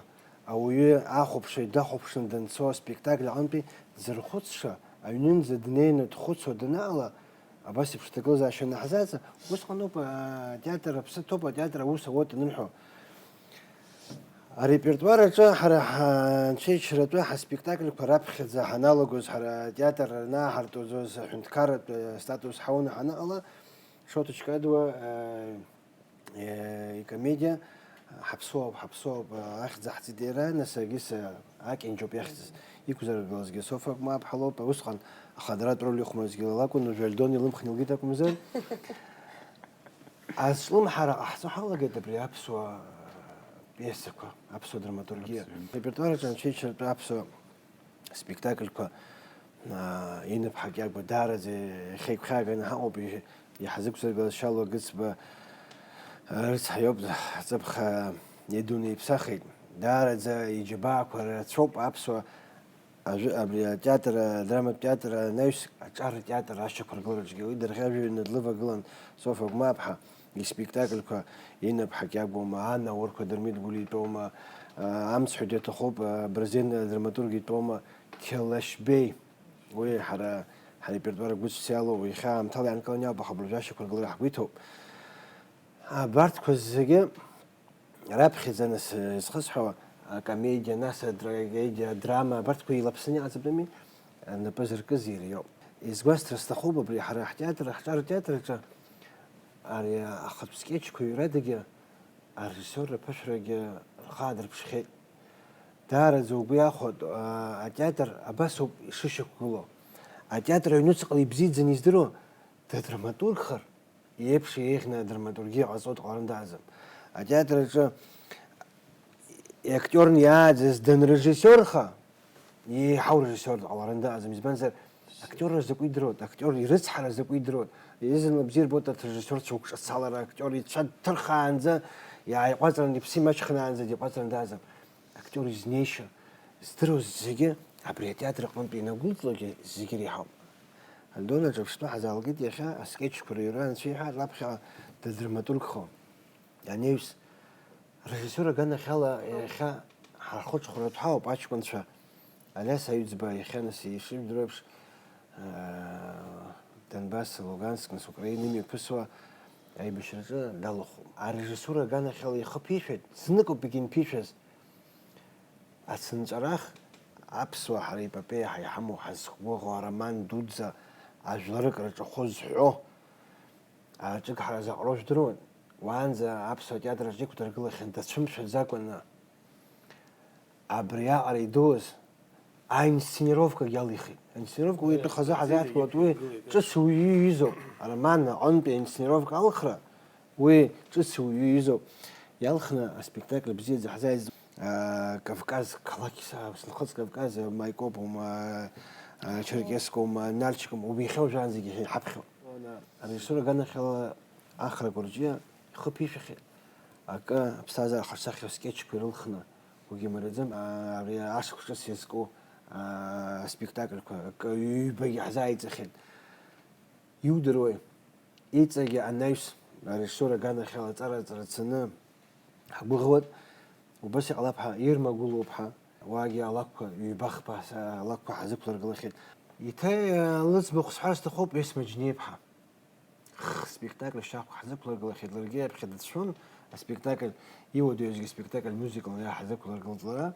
ауаҩы ахәаԥшыҩ дахәаԥшны данцо аспектакль аҟынтәи дзырхәыцша, аҩнынӡа днеины дхәыцуа данаала, абас еиԥш ҭагылазаашьа анаҳзааӡа, усҟаноуп атеатр аԥсы ҭоуп, атеатр аус ауеит анырҳәо. Арепертуар аҿы ҳара ҳанцәеиџьраҵәы ҳаспектакльқәа раԥхьаӡа ҳаналагоз, ҳара атеатр анааҳартуаӡоз, аҳәынҭқарратә статус ҳауны ҳаныҟала, Шоҭа Ҷкадуа, э, э, икомедиа Ҳаԥсуоуп, ҳаԥсуоуп, э, ахьӡ аҳҵеит иара, нас Агиса Акьанџьоуп иахьӡыз. Иқәзаргылазгьы Софа Агәмааԥҳа лоуп, усҟан ахадаратә роль ихәмаразгьы лара лакәын, уажәы Альдон илымхны илкит акәымзар. Азҿлымҳара ҟаҳҵо ҳалагеит абри аԥсуа пиесақәа, аԥсуа драматургиа. Аԥсуа. Репертуар аҿы анцәеиџьратәы аԥсуа спектакльқәа, аа, Инап Ҳакиагәа даараӡа иахьа игәхьааганы ҳаҟоуп, ижә-, иҳазықәзыргылаз Шьалуа Гыцба, аа, рыцҳа иоуп, ҵыԥх, аа, идунеиԥсахит. Даараӡа иџьабаақәа рацәоуп аԥсуа Ажәы-, абри атеатр, адраматә театр анаҩс, аҿар театр ашьақәыргылараҿгьы уи дырӷьажәҩаны длывагылан Софа Гәмааԥҳа, испектакльқәа Инап Ҳакиагәоума, Ана урқәа Дырмит Гәлиа итәоума, а, Амцҳәаҩ даҭахуп, а, Бырзен адраматург итәоума, Қьалашьбеи, уи ҳара, ҳарепертуар гәыцәс иалоу, иахьа аамҭала иаанкыланы иаауп, аха абыржәы ашьақәыргылара ҳгәы иҭоуп. Абарҭқәа зегьы Раԥхьаӡа, нас, изхысҳәаауа, акомедиа, нас, атрагедиа, адрама, абарҭқәа еилаԥсаны иҟаҵатәыми, напы зыркыз иара иоуп. Изгәасҭар сҭахуп абри, ҳара ҳтеатр, ҳҿар театр аҿы ари ахатә скетчқәа ҩрадагьы арежиссиорра ԥышәрагьы рхы аадырԥшхьеит. Даараӡа угәы иахәоит, а, атеатр абас ауп ишышьақәгылоу. Атеатр аҩнуҵҟала ибзиаӡаны издыруа дадраматургхар, иеиԥш еиӷьны адраматургиа ҟазҵо дҟалараны дааӡам. Атеатр аҿы иактиорны иааӡаз данрежиссиорха, еиҳау режиссиор дҟалараны дааӡам. Избанзар, актиорра закәи идыруеит, актиор ирыцҳара закәи идыруеит. Изын бзиа ирбоит арҭ режиссиорцәа угәҿацалара, актиор ицәа дҭырхаанӡа, иааиҟәаҵран, иԥсы имаҷханаанӡа диҟәаҵран дааӡам. Актиор изнеишьа здыруаз зегьы абри атеатр аҟынтә ианагәылҵлогьы зегьы иреиҳауп. Альдона ҿырԥштәы ҳазаалгеит иахьа аскетчқәа рыҩра анцәа иҳәа, раԥхьаҟа дадраматургхон. Ианеҩс, режиссиор аганахьала иахьа ҳархәыцхәратә ҳауп аҷкәынцәа. Алиас Аҩӡба иахьа нас ишыжәдыруа еиԥш, аа, Донбасс, Луганск, нас Украина имҩаԥысуа аибашьраҿы далахәуп. Арежиссура аганахьала ихы ԥишәеит, зныкоуп егьимԥишәаз. Ацынҵәарах Аԥсуаа ҳара епопеиа ҳаиҳамоу ҳазқәгәыӷуа ароман дуӡӡа ажәларык рҿахәы зҳәо аҿыгҳара заҟароу жәдыруан. Уаанӡа аԥсуа театр аҿы иқәдыргылахьан дацәымшәаӡакәаны абри аҟара идууз аинсценировкагьы алихит. Аинсценировка уи атәы хазы ҳазааҭгылоит, уи ҿыц уаҩы иҩызоуп. Ароман аҟынтәи аинсценировка алхра уи ҿыц уаҩы иҩызоуп. Иалхны аспектакль бзиаӡа ҳзааиз, аа, Кавказ, қалақь са-, сынхыҵ Кавказ, Маикопума, аа, Черкескума, Нальчикума, убихьоу жәаанӡагьы иҳаԥхьоит. Арежиссура аганахьала Ахра Гәырџьиа ихы ԥишәахьеит. Акы аԥсҭазаара хаҿсахьоу скетчқәа ирылхны, уигьы мариаӡам, аа, ари ашықәс ҿыц иазку, аа, аспектакльқәа акы ҩбагьы ҳзааиҵахьеит. Иудыруеи, иҵегьы анаҩс арежиссура аганахьала аҵара ҵарацаны ҳгәыӷуеит, убас иҟалап ҳәа, Ирма Гәылоуп ҳәа, уаагьы алакәқәа, ҩба-хԥа са-, алакәқәа ҳазықәлыргылахьеит. Еиҭа, э, лыӡбахә сҳәар сҭахуп, Есма Џьниа-иԥҳа. Х-, спектакль шьахәк ҳзықәлыргылахьеит, ларгьы аԥхьа дацәшәон, аспектакль, иуадаҩызгьы спектакль мюзиклны иаҳзықәлыргылт лара.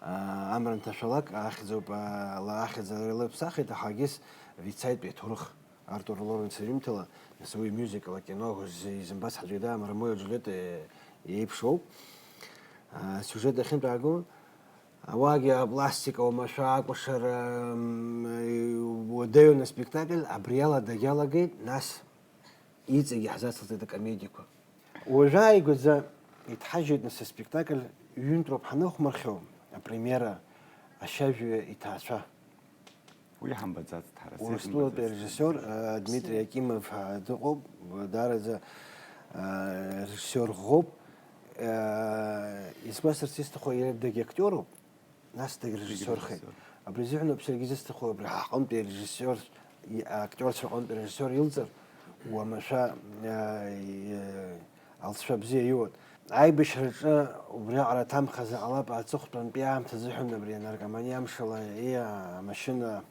Аа, Амра нҭашәалак ахьӡуп, аа, ла-, ахьӡ лара илыԥсахит, аха егьыс Вицаитәи аҭоурых Артур Лоренс иҩымҭала, нас уи мюзикл, акино, зи-, изымбац ҳаӡәы ида, Ромео Џьулиета еиԥшоуп. Аа, сиужет ахьынтәааго, ауаагьы апластика, уамашәа акәашара, м, уадаҩын аспектакль, абри ала дагьалагеит, нас иҵегьы ҳзацылҵеит акомедиақәа. Уажәы ааигәаӡа иҭҳажьуеит нас аспектакль, ҩынтә роуп ҳаныхәмархьоу, апремиера, Ашьажәҩа иҭаацәа. Уи ҳамбаӡацт ҳара, Урыстәылатәи арежиссиор, э, Дмитрий Акимов, э, дыҟоуп, даараӡа, э, режиссиор ӷәӷәоуп. Э, исгәасҭарц исҭаху, иара дагьактиоруп. Нас дагьрежиссиорхеит. Дагьрежиссиор. Абри азыҳәаноуп саргьы изысҭаху, абри ҳаҟынтәи арежиссиор, и-, актиорцәа рҟынтәи арежиссиор илҵыр, уамашәа, э, и-, алҵшәа бзиа иуан. Аибашьраҿы убриаҟара аҭамхаза ҟалап, аҵыхәтәантәи аамҭа азыҳәан абри анаркоманиа амшала, и-, амашьына,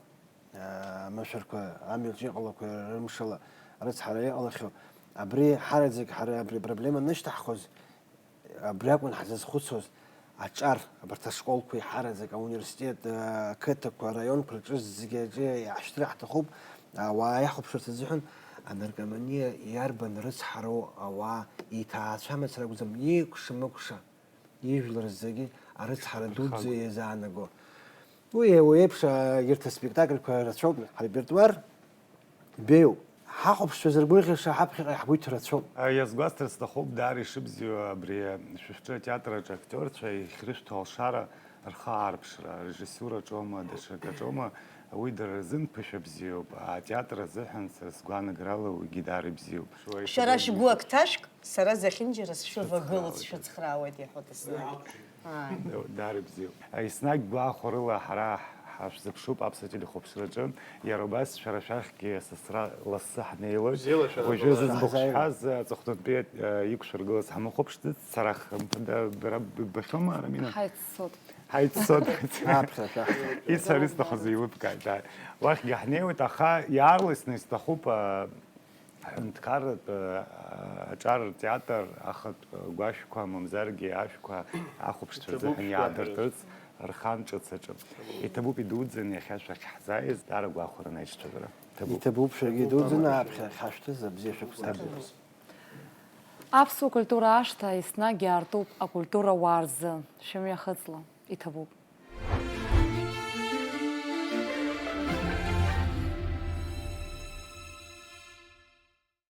э, амашәырқәа амҩаҿы иҟалақәа рымшала арыцҳара иҟалахьоу. Абри ҳараӡак ҳара абри апроблема анышьҭаҳхуаз, абри акәын ҳзызхәыцуаз, аҿар, абарҭ ашколқәа иҳараӡак, ауниверситет, ақыҭақәа, араионқәа рҿы зегьы аҿы иаҳшьҭыр ҳҭахуп, ауаа иахәаԥшырц азыҳәан анаркоманиа иарбан рыцҳароу ауаа иҭаацәа мацара акәӡам, икәша-мыкәша ижәлар зегьы арыцҳара дуӡӡа иазаанаго. Уи, уи еиԥш, а, егьырҭ аспектакльқәа рацәоуп, ҳрепертуар беиоуп. Ҳахәаԥшцәа зыргәырӷьаша ҳаԥхьаҟа иаҳгәеиҭо рацәоуп. А, иазгәасҭар сҭахуп, даара ишыбзиоу абри, а, шәышәҿы атеатр аҿы актиорцәа иахьрышәҭо алшара рхы аарԥшра, арежиссура аҿоума, даҽакы аҿоума, уи дара рзын ԥышәа бзиоуп, атеатр азыҳәан сара сгәаанагарала уигьы даара ибзиоуп. Шәара шәгәы акҭашәк, сара зехьынџьара сшәывагылоуп, сшәыцхраауеит, иҳәоит еснагь. Ааи. Даара ибзиоуп. Еснагь гәахәарыла ҳара ҳашәзыԥшуп аԥсуа телехәаԥшраҿы. Иара убас шәара шәахьгьы сасра лассы ҳнеилоит. Бзиала шәара. Уажәы шәара зыӡбахә шәара шәҳәаз, аҵыхәтәантәи, э, иқәшәыргылаз ҳамахәыԥшӡац, сара хымԥада бара ббахьоума, Рамина? Ҳаиццот. Ҳаиццот. Аԥхьа шәаҳҭо. Ицар исҭахыз еилыбкааит, ааи. Уахьгьы ҳнеиуеит, аха иаарласны исҭахуп, э, Ҳҳәынҭқарратә, э, аҿар ртеатр ахатә гәашәқәа, мамзаргьы ашәқәа ахәаԥшцәа рзыҳәан иаадыртырц рхан ҿыц аҿы. Иҭабуп идуӡӡаны иахьа шәахь ҳзааиз, даара гәахәаран аишьцәа бара. Иҭабуп. Иҭабуп, шәаргьы идуӡӡаны аԥхьа ахьашәҭыз абзиа шәықәсҵап. Аԥсуа культура ашҭа еснагь иаартуп акультура ауаа рзы. Шәымҩахыҵла, иҭабуп.